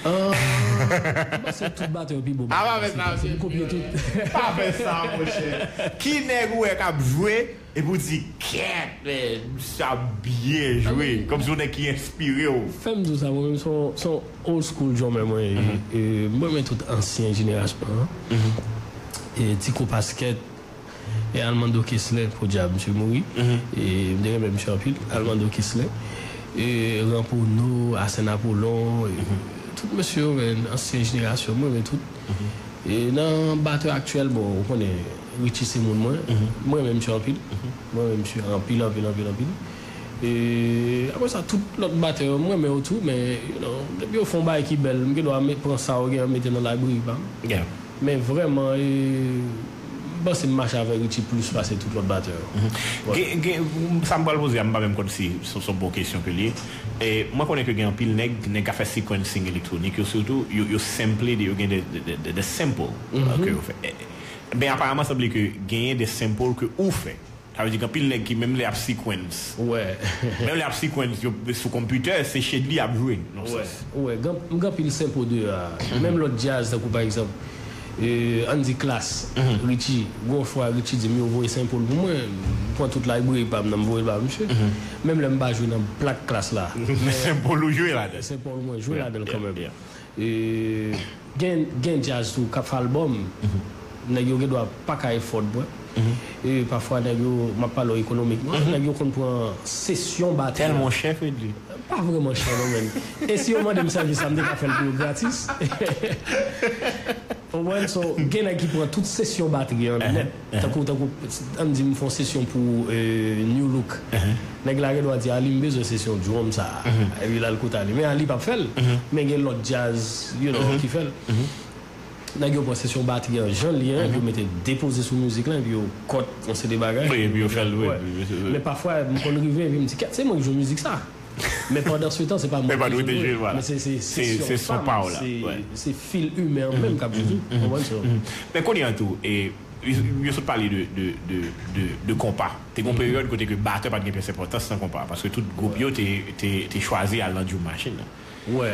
Ah, m panse tout batè yo pi bon. Ah, pa fè sa, M kopye tout. Pa fè sa, monchè. Ki nèg ou wè k ap jwe epi w di, kèt, men, sa byen jwe. Kòmsi yon nèg ki enspire w. Fè m di w sa, mwen menm se yon, se yon old school drummer mwen ye. E mwen renmen tout ansyen jenerasyon an. E Tiko Pasquet, e Armando Kessler, podyab, misye mouri. E m te renmen misye anpil, Armando Kessler. E Rampono, Arsène Apollon, e tout mesye yo, men, ansyen jenerasyon, mwen renmen tout. E nan batè aktyèl, bon, ou konnen, Richie se moun mwen. Mwen renmen misye anpil. Mwen renmen misye anpil, anpil, anpil, anpil. E apre sa, tout lòt batè yo, mwen renmen yo tou, men, you know, depi yo fè yon bagay ki bèl, m gen dwa met, pran sa yo gen an mete nan library pa m. Men vrèman, e, m panse m mache avè Richie plis pase tout lòt batè yo. Gen, gen, sa m pral poze a, m pa menm konn si se se yon bon kesyon ke l ye. E mwen konnen ke gen anpil nèg, nèg k ap fè sequencing elektwonik yo sitou, yo, yo sample, de, yo gen de, de, de, de, de sample, uh, ke yo fè. E, men aparaman sanble ke genyen de sample ke ou fè. Sa vle di gen anpil nèg ki menm lè y ap sequence. Menm lè y ap sequence, yo sou konpitè, se Shedly y ap jwe, nan sans. Wè, gen, gen anpil sample deyò a. Menm lòt djaz, tankou pa egzanp, E, ann di Klass, Richie, gon fwa Richie di m yo voye senpol pou mwen, m pran tout library pa m nan m voye l ba misye. Menm lè m pa jwe nan plak Klass la. Men senpol ou jwe ladan l. Senpol mwen jwe ladan l kanmenm. E, gen, gen djaz tou k ap fè albòm. Nèg yo gen dwa pa ka afford mwen. E pafwa nèg yo, m ap pale w ekonomikman, nèg yo konn pran sesyon batri. Tèlman chè, Fredly. Pa vrèman chè non, men. E si yo mande m sèvis la, m te ka fè l pou yo gratis. Ou konprann? So, gen nèg ki pran tout sesyon batri an nèt. Tankou, tankou, ann di m fè yon sesyon pou, euh, New Look. Nèg la gen dwa di, Ali, m bezwen sesyon drum sa a. Epi l al kote Ali. Men Ali p ap fè l. Men gen lòt djaz, you know, ki fè l. Nèg yo pran sesyon batri an jan l ye an, epi yo mete depoze sou mizik la, epi yo kòt yon seri de bagay. Wi, epi yo fè l, wi, wi, wi. Men pafwa, m konn rive, epi m di, kèt, se mwen ki jwe mizik sa. Men pandan se tan, se pa mwen ki jwe l, men se, se, se sesyon pa w la, se, se fil imen an menm k ap jwe tou, ou konprann sa? Men kounye a tou, e, yo, yo sot pale de, de, de, de, de konpa. Te gon peryòd kote ke batè pa t gen pyès enpòtans nan konpa, paske tout gwoup yo te, te, te chwazi al nan drum machine nan.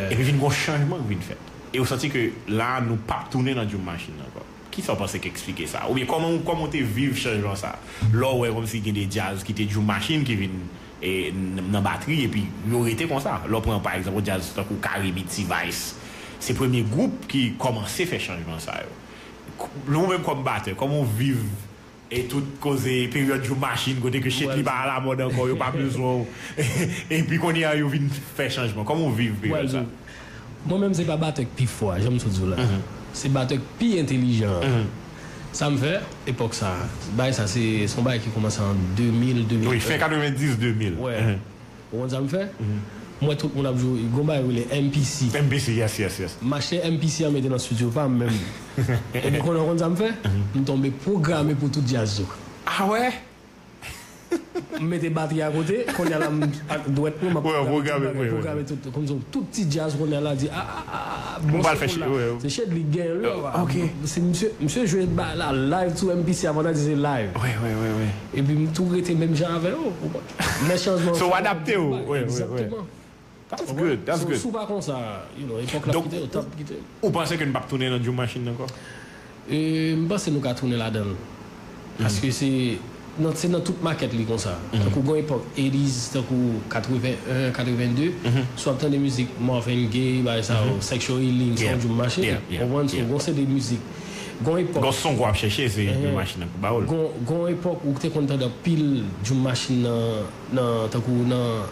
Epi vin gon chanjman ki vin fèt. E ou santi ke la, nou p ap tounen nan drum machine nan ankò. Kisa w panse k eksplike sa? Oubyen kòman, kòman w te viv chanjman sa? Lè w wè kòmsi gen de djaz ki te drum machine ki vin, e, n-, nan batri, epi yo rete konsa. Lè w pran, pa egzanp, yon djaz tankou Carimi, T-Vice, se premye gwoup ki kòmanse fè chanjman sa yo. K-, nou menm kòm batè, kòman w viv, e, tout koze peryòd drum machine, kote ke shit li pa alamòd ankò, yo pa bezwen w. Epi kounye a, yo vin fè chanjman. Kòman w viv peryòd sa? Mwen menm, se pa batè k pi fò a, jan m sot di w la. Se batè k pi entèlijan an. Sa m fè, epòk sa a, bagay sa, se, se yon bagay ki kòmanse an de mil, de mil en. Wi, fen katrevenndis, de mil. Wè. Ou konn sa m fè? M wè tout moun ap jwe, gon bagay rele M P C. M P C, yes, yes, yes. M achte M P C an, mete nan estidyo pa m menm. Epi konnen w konn sa m fè? M tonbe pwograme pou tout djaz yo. Ah wè? M mete batri a kote, kounye a la m ak dwèt mwen, m ap pwograme tout bagay, pwograme tout, kòmsi tout ti djaz kounye a la di, ah, ah, ah, ah, bon, se pou la. Se Shedly ki genyen l, wi. Se misye, misye jwe ba la live sou M P C a pandan di se live. Epi m tou rete menm jan avè yo. Men chanjman. So, w adapte w. Egzakteman. That's good, that's good. Si w pa konsa, you know, epòk la kite yo, tan kite yo. Ou panse ke n p ap tounen nan drum machine nan ankò? E, m panse nou ka tounen ladan l. Paske se nan, se nan tout makèt li konsa. Tankou gon epòk eighties, tankou katreven en, katreven de, si w ap tande mizik Marvin Gaye, bagay sa yo, Sexual Healing, se yon drum machine. Ou konprann? So, gon seri de mizik. Gon epòk. Gon son w ap chèche, se drum machine nan pou ba w l. Gon, gon epòk ou te konn tande anpil drum machine nan, nan, tankou nan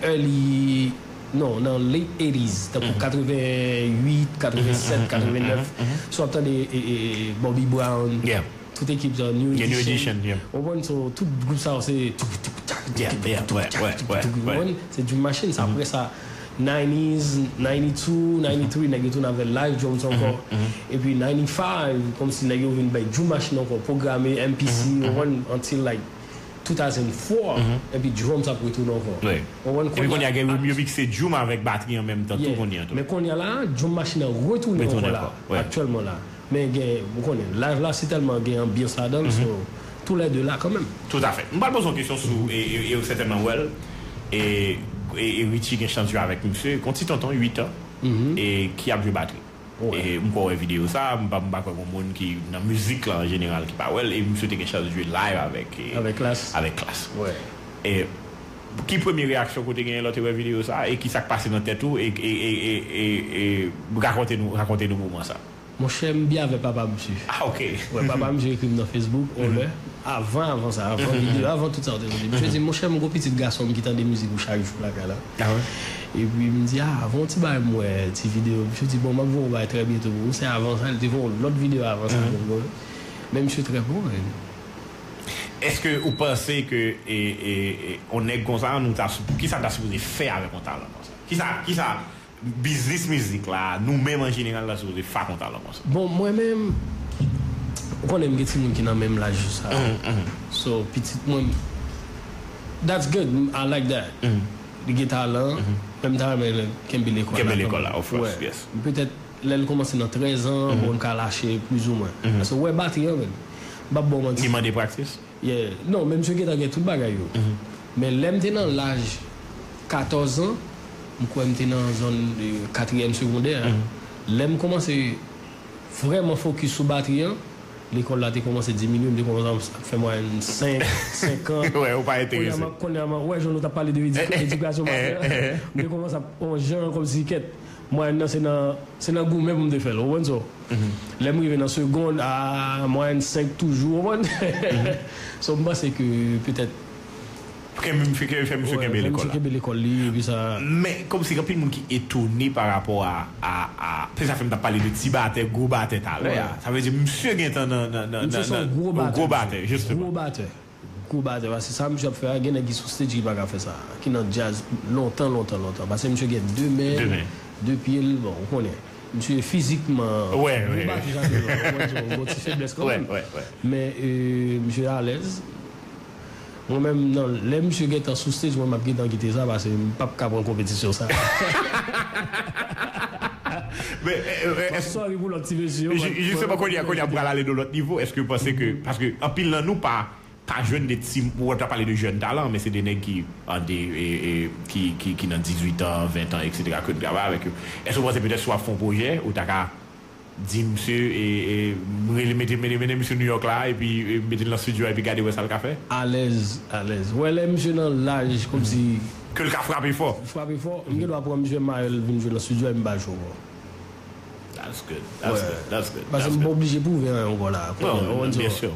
early, non, nan late eighties, tankou katreven uit, katreven sèt, katreven nèf. Si w ap tande, e, e, e, Bobby Brown, tout ekip sa, New Edition. Ou konprann, so, tout gwoup sa yo se tou, tou, tou, tou, tou, tou, tou, tou, ou konprann? Se drum machine sa. Apre sa, nineties, ninety-two, ninety-three, nèg yo tounen avè live drums ankò. Epi ninety-five, kòmsi nèg yo vin bay drum machine ankò, pwograme M P C, ou konprann, until, like, two thousand four, epi drums ap retounen ankò. Ou konprann? Epi kounye a gen, yo mikse drum avèk batri an menm tan tou kounye a tou. Men kounye a la, drum machine nan retounen ankò la, aktyèlman la. Men gen, ou konnen, live la, se tèlman gen anbyans ladan l, so, tou lè de la kanmenm. Toutafè. M pral poze yon kesyon sou, e, e, e ou sètènman wè l, e, e, e Richie gen chans jwe avèk misye, gon ti tonton, uit an, e ki ap jwe batri. E m kwè w wè videyo sa, m pa, m pa kwè gon moun ki nan mizik la an jeneral ki pa wè l, e misye te gen chans jwe live avèk, e, avèk Klass. Avèk Klass. E ki premye reyaksyon ke w te genyen lè w te wè videyo sa, e kisa k pase nan tèt ou, e, e, e rakonte nou, rakonte nou moman sa. Monchè, m byen avè papa misye. Ah, ok. Wè, papa misye ekri m nan Facebook, on lè, avan, avan sa, avan videyo, avan tout sa w te sot di. Misye di, monchè, m gon pitit gason m ki tande mizik ou chak jou lakay la. Ah wè? Epi m di, ah, fè yon ti bagay m wè, ti videyo. Misye di, bon, m ap voye yon bagay trè byento pou ou. Se avan sa, li te voye yon lòt videyo avan sa pou mwen. Men misye trè bon, men. Èske ou panse ke, e, e, e, yon nèg konsa, nou ta sou-, kisa n ta sipoze fè avèk yon talan konsa? Kisa, kisa biznis mizik la, nou menm an jeneral, la sipoze fè ak yon talan konsa? Bon, mwen menm, ou konnen m gen timoun ki nan menm laj sa. So, pitit mwen, that's good, I like that. Li gen talan, men m ta renmen l kenbe lekòl la kanmenm. Of course, yes. Petèt, lè l kòmanse nan trèz an, bon, m ka lache plizoumwen. Paske w wè batri an, men, m p ap ba w manti. Li mande praktis? Yeah. Non, men misye gentan gen tout bagay yo. Men lè m te nan laj katòz an, m kwè m te nan zòn, e, katriyèm segondè. Lè m kòmanse vrèman fokis sou batri an, lekòl la te kòmanse diminye, m te kòmanse ap fè mwayèn senk, senkant. Wè, ou pa enterese. Kounye a, m ap, kounye a, m ap, wè, jan nou t ap pale de edika-, edikasyon batri an, m te kòmanse ap on jan kòmsi kèt. Mwayèn nan se nan, se nan goumen pou m te fè l, ou konprann sa? Lè m rive nan segonn, a, mwayèn senk toujou, ou konprann? So, m panse ke petèt Kenbe, fè, fè misye kenbe lekòl la. Kenbe lekòl li, epi sa. Men, kòmsi gen anpil moun ki etone pa rapò a, a, a, se sa fè m t ap pale de ti batè, gwo batè talè a. Sa vle di, misye gentan nan, nan, nan, nan, nan, gwo batè, jisteman. Gwo batè. Gwo batè, paske sa misye ap fè a, gen nèg ki sou stage ki pa ka fè sa, ki nan djaz lontan, lontan, lontan. Paske misye gen de men, de pye l, bon, ou konnen. Misye fizikman, gwo batè sa, ou konn di, yon ti feblès kanmenm. Men, e, misye alèz. Mwen menm, nan, lè misye gentan sou stage, mwen m ap gentan kite sa, paske m p ap ka pran konpetisyon sa. Men, e, e, e, Sorry pou lòt ti mesye yo, men, jisteman, kounye a, kounye a, pral ale nan lòt nivo, èske w panse ke, paske anpil nan nou pa, pa jwenn de ti, ou t ap pale de jèn talan, men se de nèg ki, an de, e, e, ki, ki, ki nan dizuit an, ven an, etsetera, ke nou travay avèk yo. Èske w panse petèt si w ap fè yon pwojè, ou ta ka di misye, e, e, rele, mete, mete, mete misye New York la, epi, e, mete l nan studio a, epi gade wè sa l ka fè? Alèz, alèz. Wè, lè misye nan laj, kòmsi ke l ka frape fò. Frape fò, m gen dwa pran misye Mayèl vin jwe nan studio a, epi m pa jwe ankò. That's good, that's good, that's good. Paske m pa oblije pwouve anyen ankò la. Konnen, ou konprann sa?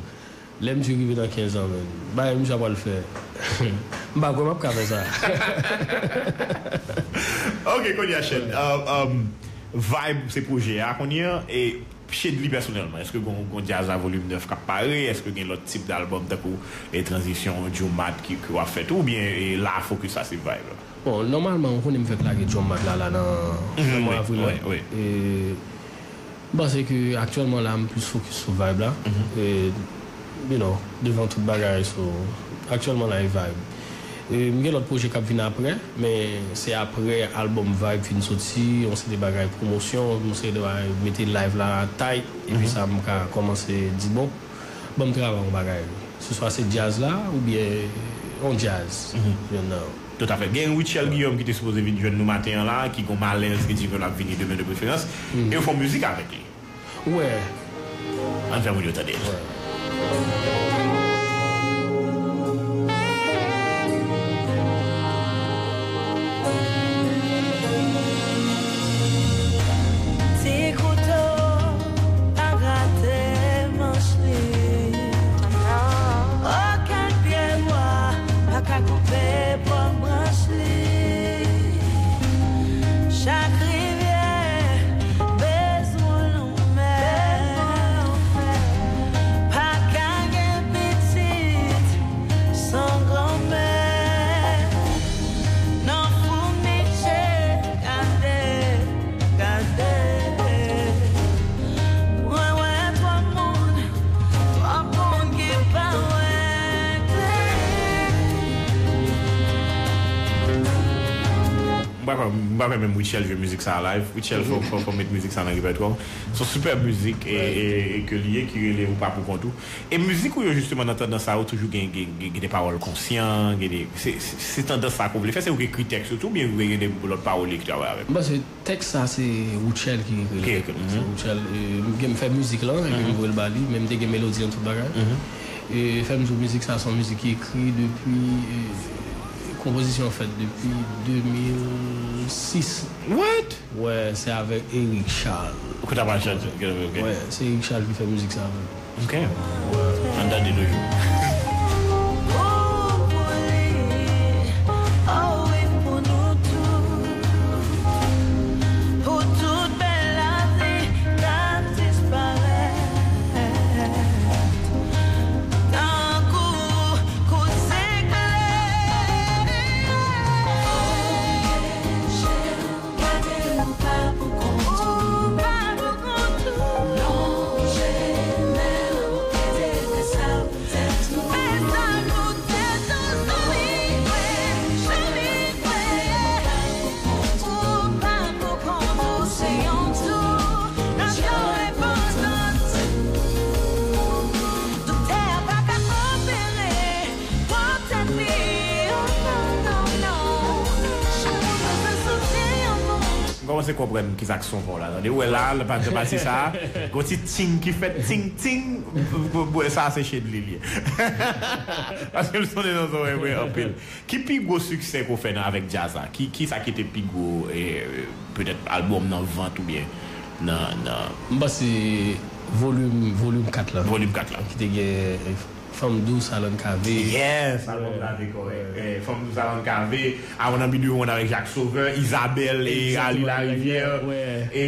Lè misye rive nan kenz an, men, bagay misye ap pral fè. M pa kwè m ap ka fè sa. Ok, kounye a, Shane. Uh, um, Vibe se pwojè a kounye a, e Shedly pèsonèlman, èske gon, gon djaz a volim nèf k ap pare? Èske gen lòt tip dalbòm tankou, e, tranzisyon, djoumat ki, ki w ap fè tou, oubyen, e, la fokis la se Vibe la? Bon, nòmalman, ou konnen m fèk lage djoumat la, la nan, nan mwa avril la. E, m panse ke aktyèlman la, m plis fokis sou Vibe la. E, you know, devan tout bagay, so, aktyèlman la, e Vibe. E, m gen lòt pwojè k ap vin apre, men se apre albòm Vibe fin soti, yon seri de bagay pwomosyon, yon seri de bagay mete live la tight, epi sa m ka kòmanse di, bon, ban m travay yon bagay. Se swa se djaz la, oubyen yon djaz. Yonn nan yo. Toutafè. Gen Rutshelle Guillaume ki te sipoze vin jwenn nou maten an la, ki gon malèz, ki di ke l ap vini demen de preferans, e yo fè yon mizik avèk li. Wè. Ann fè moun yo tande l. Ti kouto pa grate manch li. Okenn pyebwa pa ka koupe pwòp branch li. Chak rivyè bezwen lanmè. Pa ka gen pitit san granmè. Nan foumije gade, gade. Mwen wè twòp moun, twòp moun ki pa wè klè. M pa kwè, m pa kwè menm Rutshelle jwe mizik sa a live. Rutshelle, fò, fò, fò met mizik sa a nan repètwa w. Se yon sipèb mizik e, e, e ke li ye, ki rele Ou pa pou kont ou. E mizik ou yo, jisteman, nan tandans sa yo, toujou gen, gen, gen, gen de pawòl konsyan, gen de, se, se, se tandans sa ke w vle fè, se ou ki ekri tèks yo tou, oubyen ou gen de lòt pawòl ki travay avèk ou? M panse tèks sa se Rutshelle ki ekri l. Ki ekri l. Se Rutshelle, e, m gen, m fè mizik lan, epi m voye l ba li, men m te gen melodi an tout bagay. E fè m di w, mizik sa se yon mizik ki ekri depi, e, konpozisyon an fèt depi de mil sis. What? Wè, se avèk Eric Charles. Kote ap al chante? Ok, ok. Wè, se Eric Charles ki fè mizik sa avè m. Ok. Ann tande toujou. Ou pou li, oh wi, pou nou tout. Pou tout bèl lavi k ap disparèt. Tankou kout siklòn. Gade ou pa pou kont ou. Ou pa pou kont ou. Lonje men w, kite sa poutèt kòmanse konprann kisa k son pa w la, tande. Ou wè la, nan pati, pati sa a, gon ti ting ki fèt, ting, ting, sa se Shedly li ye. Paske l sonnen nan zòrèy mwen anpil. Ki pi gwo siksè ke w fè nan, avèk djaz la? Ki, kisa ki te pi gwo, e, petèt albòm nan vant oubyen nan, nan M panse volim, volim kat la. Volim kat la. Ki te gen Fanm Dous, Alan Cavé. Yes, albòm Cavé, kòrèk. Eh, Fanm Dous, Alan Cavé, I Wanna Be The One avèk Jacques Sauveur, Isabelle e Ali Larivière. E,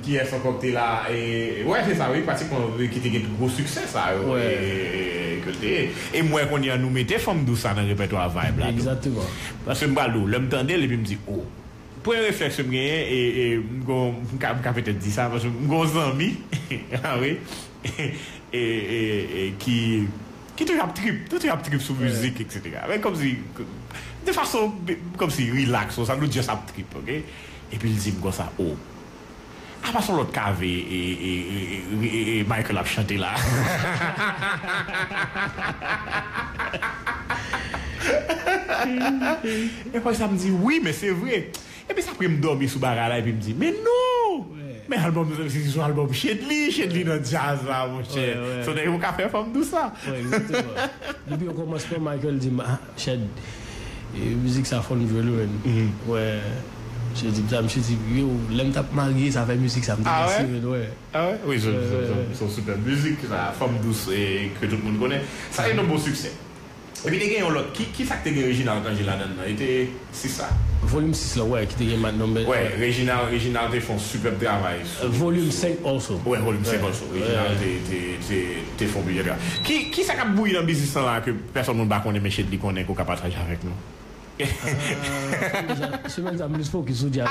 kiyès ankò ki te la? E, wè, se sa, wi, pratikman, ki te gen gwo siksè, sa yo, e, ke l te ye. E m wè kounye a nou mete Fanm Dous sa nan repètwa Vibe la tou. Egzakteman. Paske m pral di w, lè m tande l, epi m di, oh, premye reflèks ke m genyen, e, e, m gon, m ka, m ka petèt di sa, paske m gon zanmi, a wi, e, e, e, ki, ki toujou ap trip, toujou ap trip sou mizik, etsetera. Men kòmsi, de fason, kòmsi relax, sa nou just ap trip, oke? Epi l di m konsa, oh, apa se yon lòt Cavé e, e, e, e, e, e Michael ap chante la? E apre sa, m di, wi, men se vre. Epi sa, apre m dòmi sou bagay la, epi m di, men non! Men albòm, se, se sou albòm Shedly, Shedly nan djaz la, monchè. Se nèg ou ka fè Fanm Dous sa. Wi, egzakteman. Depi okòmansman, Michael di m, ah, Shed, e, mizik sa fò n jwe l, wi, men. Wè, misye di m sa, misye di, yo, lè m t ap marye, sa fè mizik sa, m te danse, men, wè. Ah wè? Wi, se, se, se, se yon sipèb mizik, sa, Fanm Dous, e, ke tout moun konnen. Sa se yon bon siksè. Epi te gen yon lòt. Ki, kisa k te gen Reginald Cangé ladann nan? E te sis la? Volim sis la, wè, ki te gen Mad Number. Wè, Reginald, Reginald te fè yon sipèb travay sou, volim senk also. Wè, volim senk also. Reginald te, te, te, te fè yon plizyè travay. Ki, kisa k ap bouyi nan biznis lan la ke pèsòn moun pa konnen, men Shedly konnen, ke w ka pataje avèk nou? Ah, semèn sa, m plis fokis sou djaz.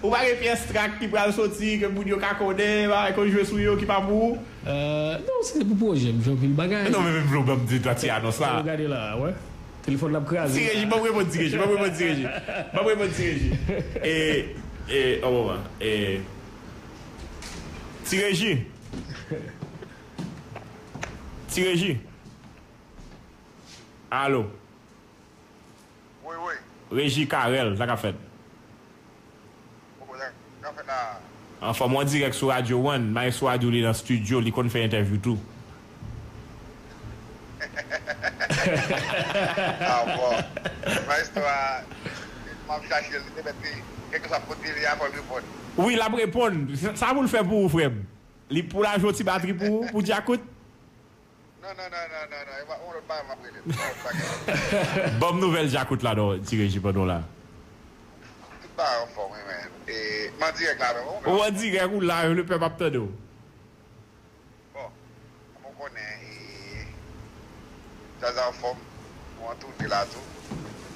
Ou pa gen pyès trak ki pral soti, ke moun yo ka konnen, bagay ke w jwe sou yo ki pa pou ou? Euh, non, se te pou pwojè, m jwe anpil bagay. Non, men, men, vle w ban m de twa ti anons la. Ou gade la, wè. Telefòn la ap kraze. Ti Reji, ban m reponn Ti Reji, ban m reponn Ti Reji. Ban m reponn Ti Reji. E, e, yon moman. E, Ti Reji. Ti Reji. Alo. Wi, wi. Reji Carel, sa k ap fèt? Poko sa k ap fèt la. Anfòm, w an dirèk sou Radio One. Maestro a di w li nan estidyo, li konn fè entèvyou tou. Ah, bon. Maestro a, m ap chache l, li te mèt li, kèlkeswa kote li a, fò l reponn. Wi, l ap reponn. Sa, sa pou l fè pou ou, frè m. Li pou l ajoute ti batri pou ou, pou Djakout? Non, non, non, non, non, non. E pa, yon lòt bagay m ap rele. Yon lòt bagay. Ban m nouvèl Djakout la, non, Ti Reji, pandan w la. Tout bagay anfòm, wi, men. E, m an dirèk la, non. Ou an dirèk, ou live, le pèp ap tande w. Bon, kòm ou konnen, e, djaz la anfòm, nou an toune la tou.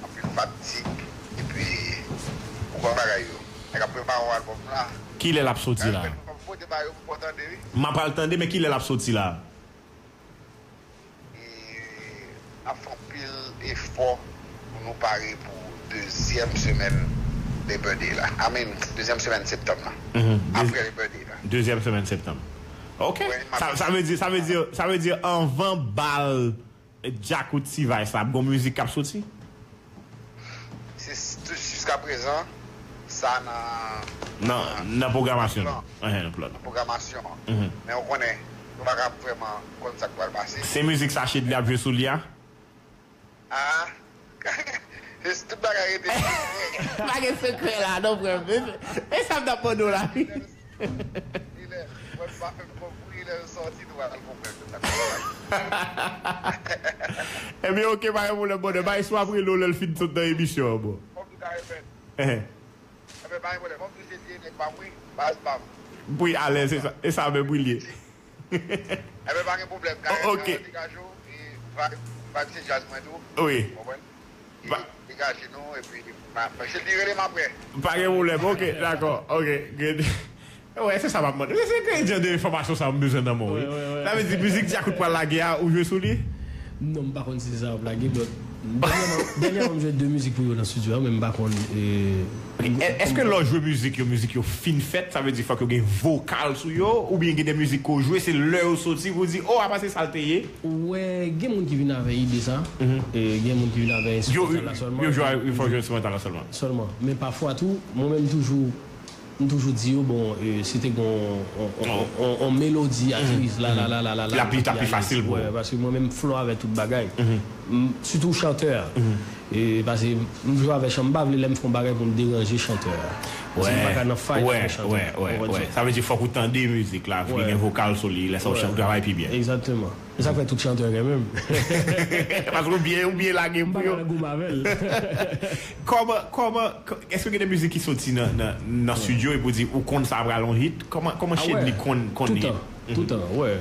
Anpil fatig, epi, ou konn bagay yo. Nèg ap prepare yon albòm la. Kilè l ap soti la? Mwen pote ba yo pou yo tande, wi. M ap al tande, men kilè l ap soti la? E n ap fè anpil efò pou nou pare pou dezyèm semèn Labor Day la. I mean, dezyèm semèn septanm la. Mhm. Apre Labor Day la. Dezyèm semèn septanm. Ok. Sa, sa vle di, sa vle di, sa vle di anvan bal Djakout T-Vice la, ap gon mizik k ap soti? Se s-, tou, jiskaprezan, sa nan, nan, nan pwogramasyon nou. Nan pwogramasyon an. Mhm. Men ou konnen, nou pa ka vrèman konn sa k pral pase. Se mizik sa Shedly ap jwe sou li a? Ah, tout bagay rete sekrè. Pa gen sekrè la, non, frè m. E sa m t ap mande w la. Li lè, mwen pa fè m konpri, lè l sòti, nou pral konprann tout sa k ap pase. Ebyen, ok, pa gen pwoblèm, brother. Bay sou ap rele w lè l fin sot nan emisyon an, bro. Fòk nou ka repèt. Enben, pa gen pwoblèm. Fòk nou se vye nèg pa m, wi, baz pa m. Wi, alèz, se sa, e sa menm, wi, l ye. Enben, pa gen pwoblèm. Ka repèt, degaje w, e vibe, vibe se djaz mwen tou. Wi. Konprann? Degaje nou, epi, m ap, m ap, Shedly rele m apre. Pa gen pwoblèm, ok, dakò, ok, good. Wè, se sa m ap mande. Se, se jan de enfòmasyon sa m bezwen nan men w, wi. Sa vle di, mizik Djakout pral lage a, ou jwe sou li? Non, m pa konn si se sa w ap lage, but dènyèman, dènyèman m jwe de mizik pou yo nan studio a, men m pa konn. E, e, èske lè w jwe mizik yo, mizik yo fin fèt, sa vle di fòk yo gen vokal sou yo, oubyen gen de mizik ke w jwe, se lè yo soti pou w di, o, apa se sa l te ye? Ou wè, gen moun ki vin avè ide sa, e, gen moun ki vin avè enstrimantal la sèlman. Yo jwe, yo fè jwe enstrimantal la sèlman. Sèlman. Men pafwa tou, mwen menm toujou, m toujou di yo, bon, e, si te gen yon, yon, yon, yon, yon melodi a ti riz la, la, la, la, la, la, l ap pli, t ap pli fasil pou ou. Wè, paske mwen menm flow avè tout bagay. M, sitou chantè a. E, paske m jwe avè chan, m pa vle lè m fè yon bagay pou m deranje chantè a. Paske m pa ka nan fight avè chantè a. Ou konprann sa? Sa vle di fòk ou tande mizik la, fòk gen vokal sou li, lè sa w chan-, travay pi byen. Egzakteman. E sa k fè tout chantè renmen m. Paske ou byen, ou byen lage pou yo. M pa ka nan goumen avè l. Kòman, kòman, k-, èske gen de mizik ki soti nan, nan, nan studio epi w di ou konn sa pral yon hit? Kòman, kòman Shedly konn, konn li? Toutan, toutan, wè.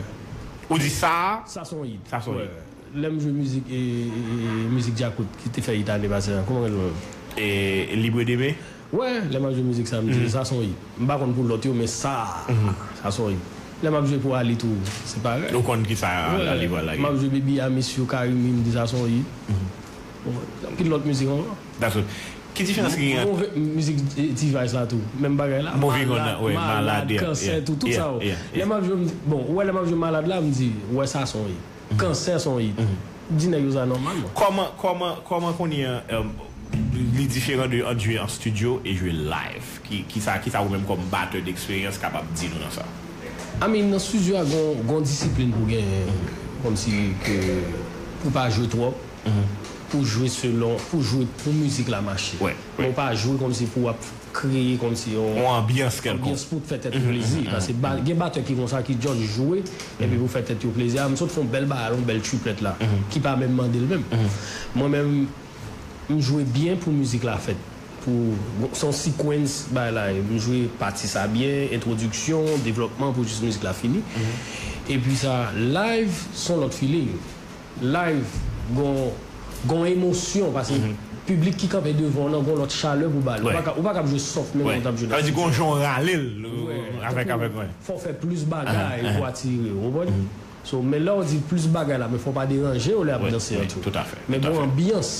Ou di sa, sa se yon hit. Sa se yon hit. Lè m jwe mizik, e, e, e, mizik Djakout ki te fè hit ane pase a, kòman l rele menm? E, Libre Demain? Wè, lè m ap jwe mizik sa, m di, sa se yon hit. M pa konn pou lòt yo, men sa, sa se yon hit. Lè m ap jwe pou Ali tou, se parèy. Ou konn ki sa Ali pral lage. M ap jwe Baby I Miss You, Karimi, m di sa se yon hit. Bon, anpil lòt mizik ankò. That's it. Ki diferans ki gen ant move, mizik, e, T-Vice la tou, menm bagay la. Move konn nan, wi, Malad, Malad, yeah, Kansè, yeah, tou, tout sa yo. Lè m ap jwe, m di, bon, ou wè lè m ap jwe Malad la, m di, wè sa se yon hit. Kansè se yon hit. Di nèg yo sa nòmalman. Kòman, kòman, kòman kounye a, um, li diferan de ant jwe an studio e jwe live? Ki, ki sa, ki sa ou menm kòm batè d'eksperyans kapab di nou nan sa? I mean, nan studio a, gon, gon disiplin pou genyen. Kòmsi ke pou pa jwe twòp, pou jwe selon, pou jwe pou mizik la mache. Men w pa jwe kòmsi pou w ap kreye kòmsi yon, yon anbyans kèlkonk, anbyans pou fè tèt ou plezi. Paske ba-, gen batè ki konsa, ki just jwe, epi pou fè tèt yo plezi. A, m sot fè yon bèl bagay, yon bèl triplèt la, ki pa menm mande l menm. Mwen menm, m jwe byen pou mizik la fèt. Pou, se yon sequence bagay la, m jwe pati sa byen, entwodiksyon, devlòpman pou jis mizik la fini. Epi sa, live, se yon lòt feeling. Live, gon, gon emosyon, paske piblik ki kanpe devan w nan gon lòt chalè pou ba l. Ou pa ka, ou pa ka ap jwe soft menm jan w t ap jwe nan studio. Sa vle di gon jan w rale l, avèk, avèk, wè. Fò w fè plis bagay pou atire yo, ou konprann? So, men lè w di plis bagay la, men fò w pa deranje yo lè y ap danse an tou. Men gon anbyans,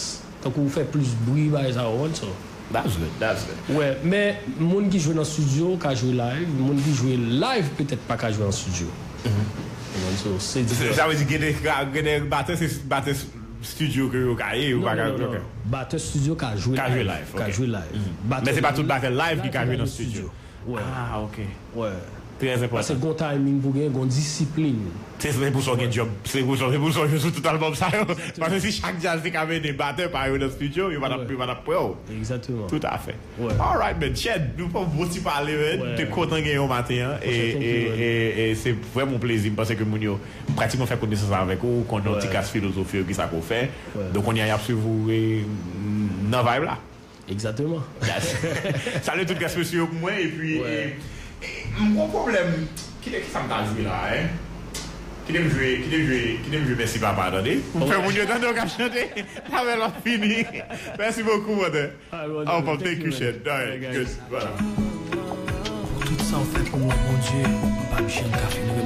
tankou w fè plis bri, bagay sa yo, ou konprann? So, that's good, that's good. Wè, men moun ki jwe nan studio ka jwe live, moun ki jwe live petèt pa ka jwe an studio. Ou konprann? So, se diferan. Sa vle di gen de, gen de batè, se batè studio ke yo ka ye, yo pa ka. Non, non, non. Batè studio ka jwe live. Ka jwe live, ok. Ka jwe live. Men se pa tout batè live ki ka jwe nan studio. Wè. Ah, ok. Wè. Trè enpòtan. Paske gon timing pou gen, gon disiplin. Se, se pou sa w gen djòb. Se pou sa, se pou sa w jwe sou tout albòm sa yo. Paske si chak djaz te ka mennen batè pa yo nan studio, yo pa t ap, yo pa t ap pran w. Egzakteman. Toutafè. Alright, man. Chad, nou fè yon bon ti pale, man. Te kontan gen yon maten an. E, e, e, e se vrèman yon plezi. M panse ke moun yo pratikman fè konesans avèk ou, konnen yon ti kras filozofi yo, ki sa ke w fè. Donk, kounye a, y ap swiv ou, e, nan vibe la. Egzakteman. Salye tout gras mesye yo pou mwen, epi, e, e, m gon pwoblèm. Kite ki sa m ta jwe la, en? Kite m jwe, kite m jwe, kite m jwe Mèsi Papa, tande. Pou m fè moun yo tande w k ap chante. Avè l ap fini. Mèsi bokou, brother. Album, thank you, Shed. Alright, good. Voilà. Pou tout sa w fè pou mwen, Bondye, m p ap janm ka fini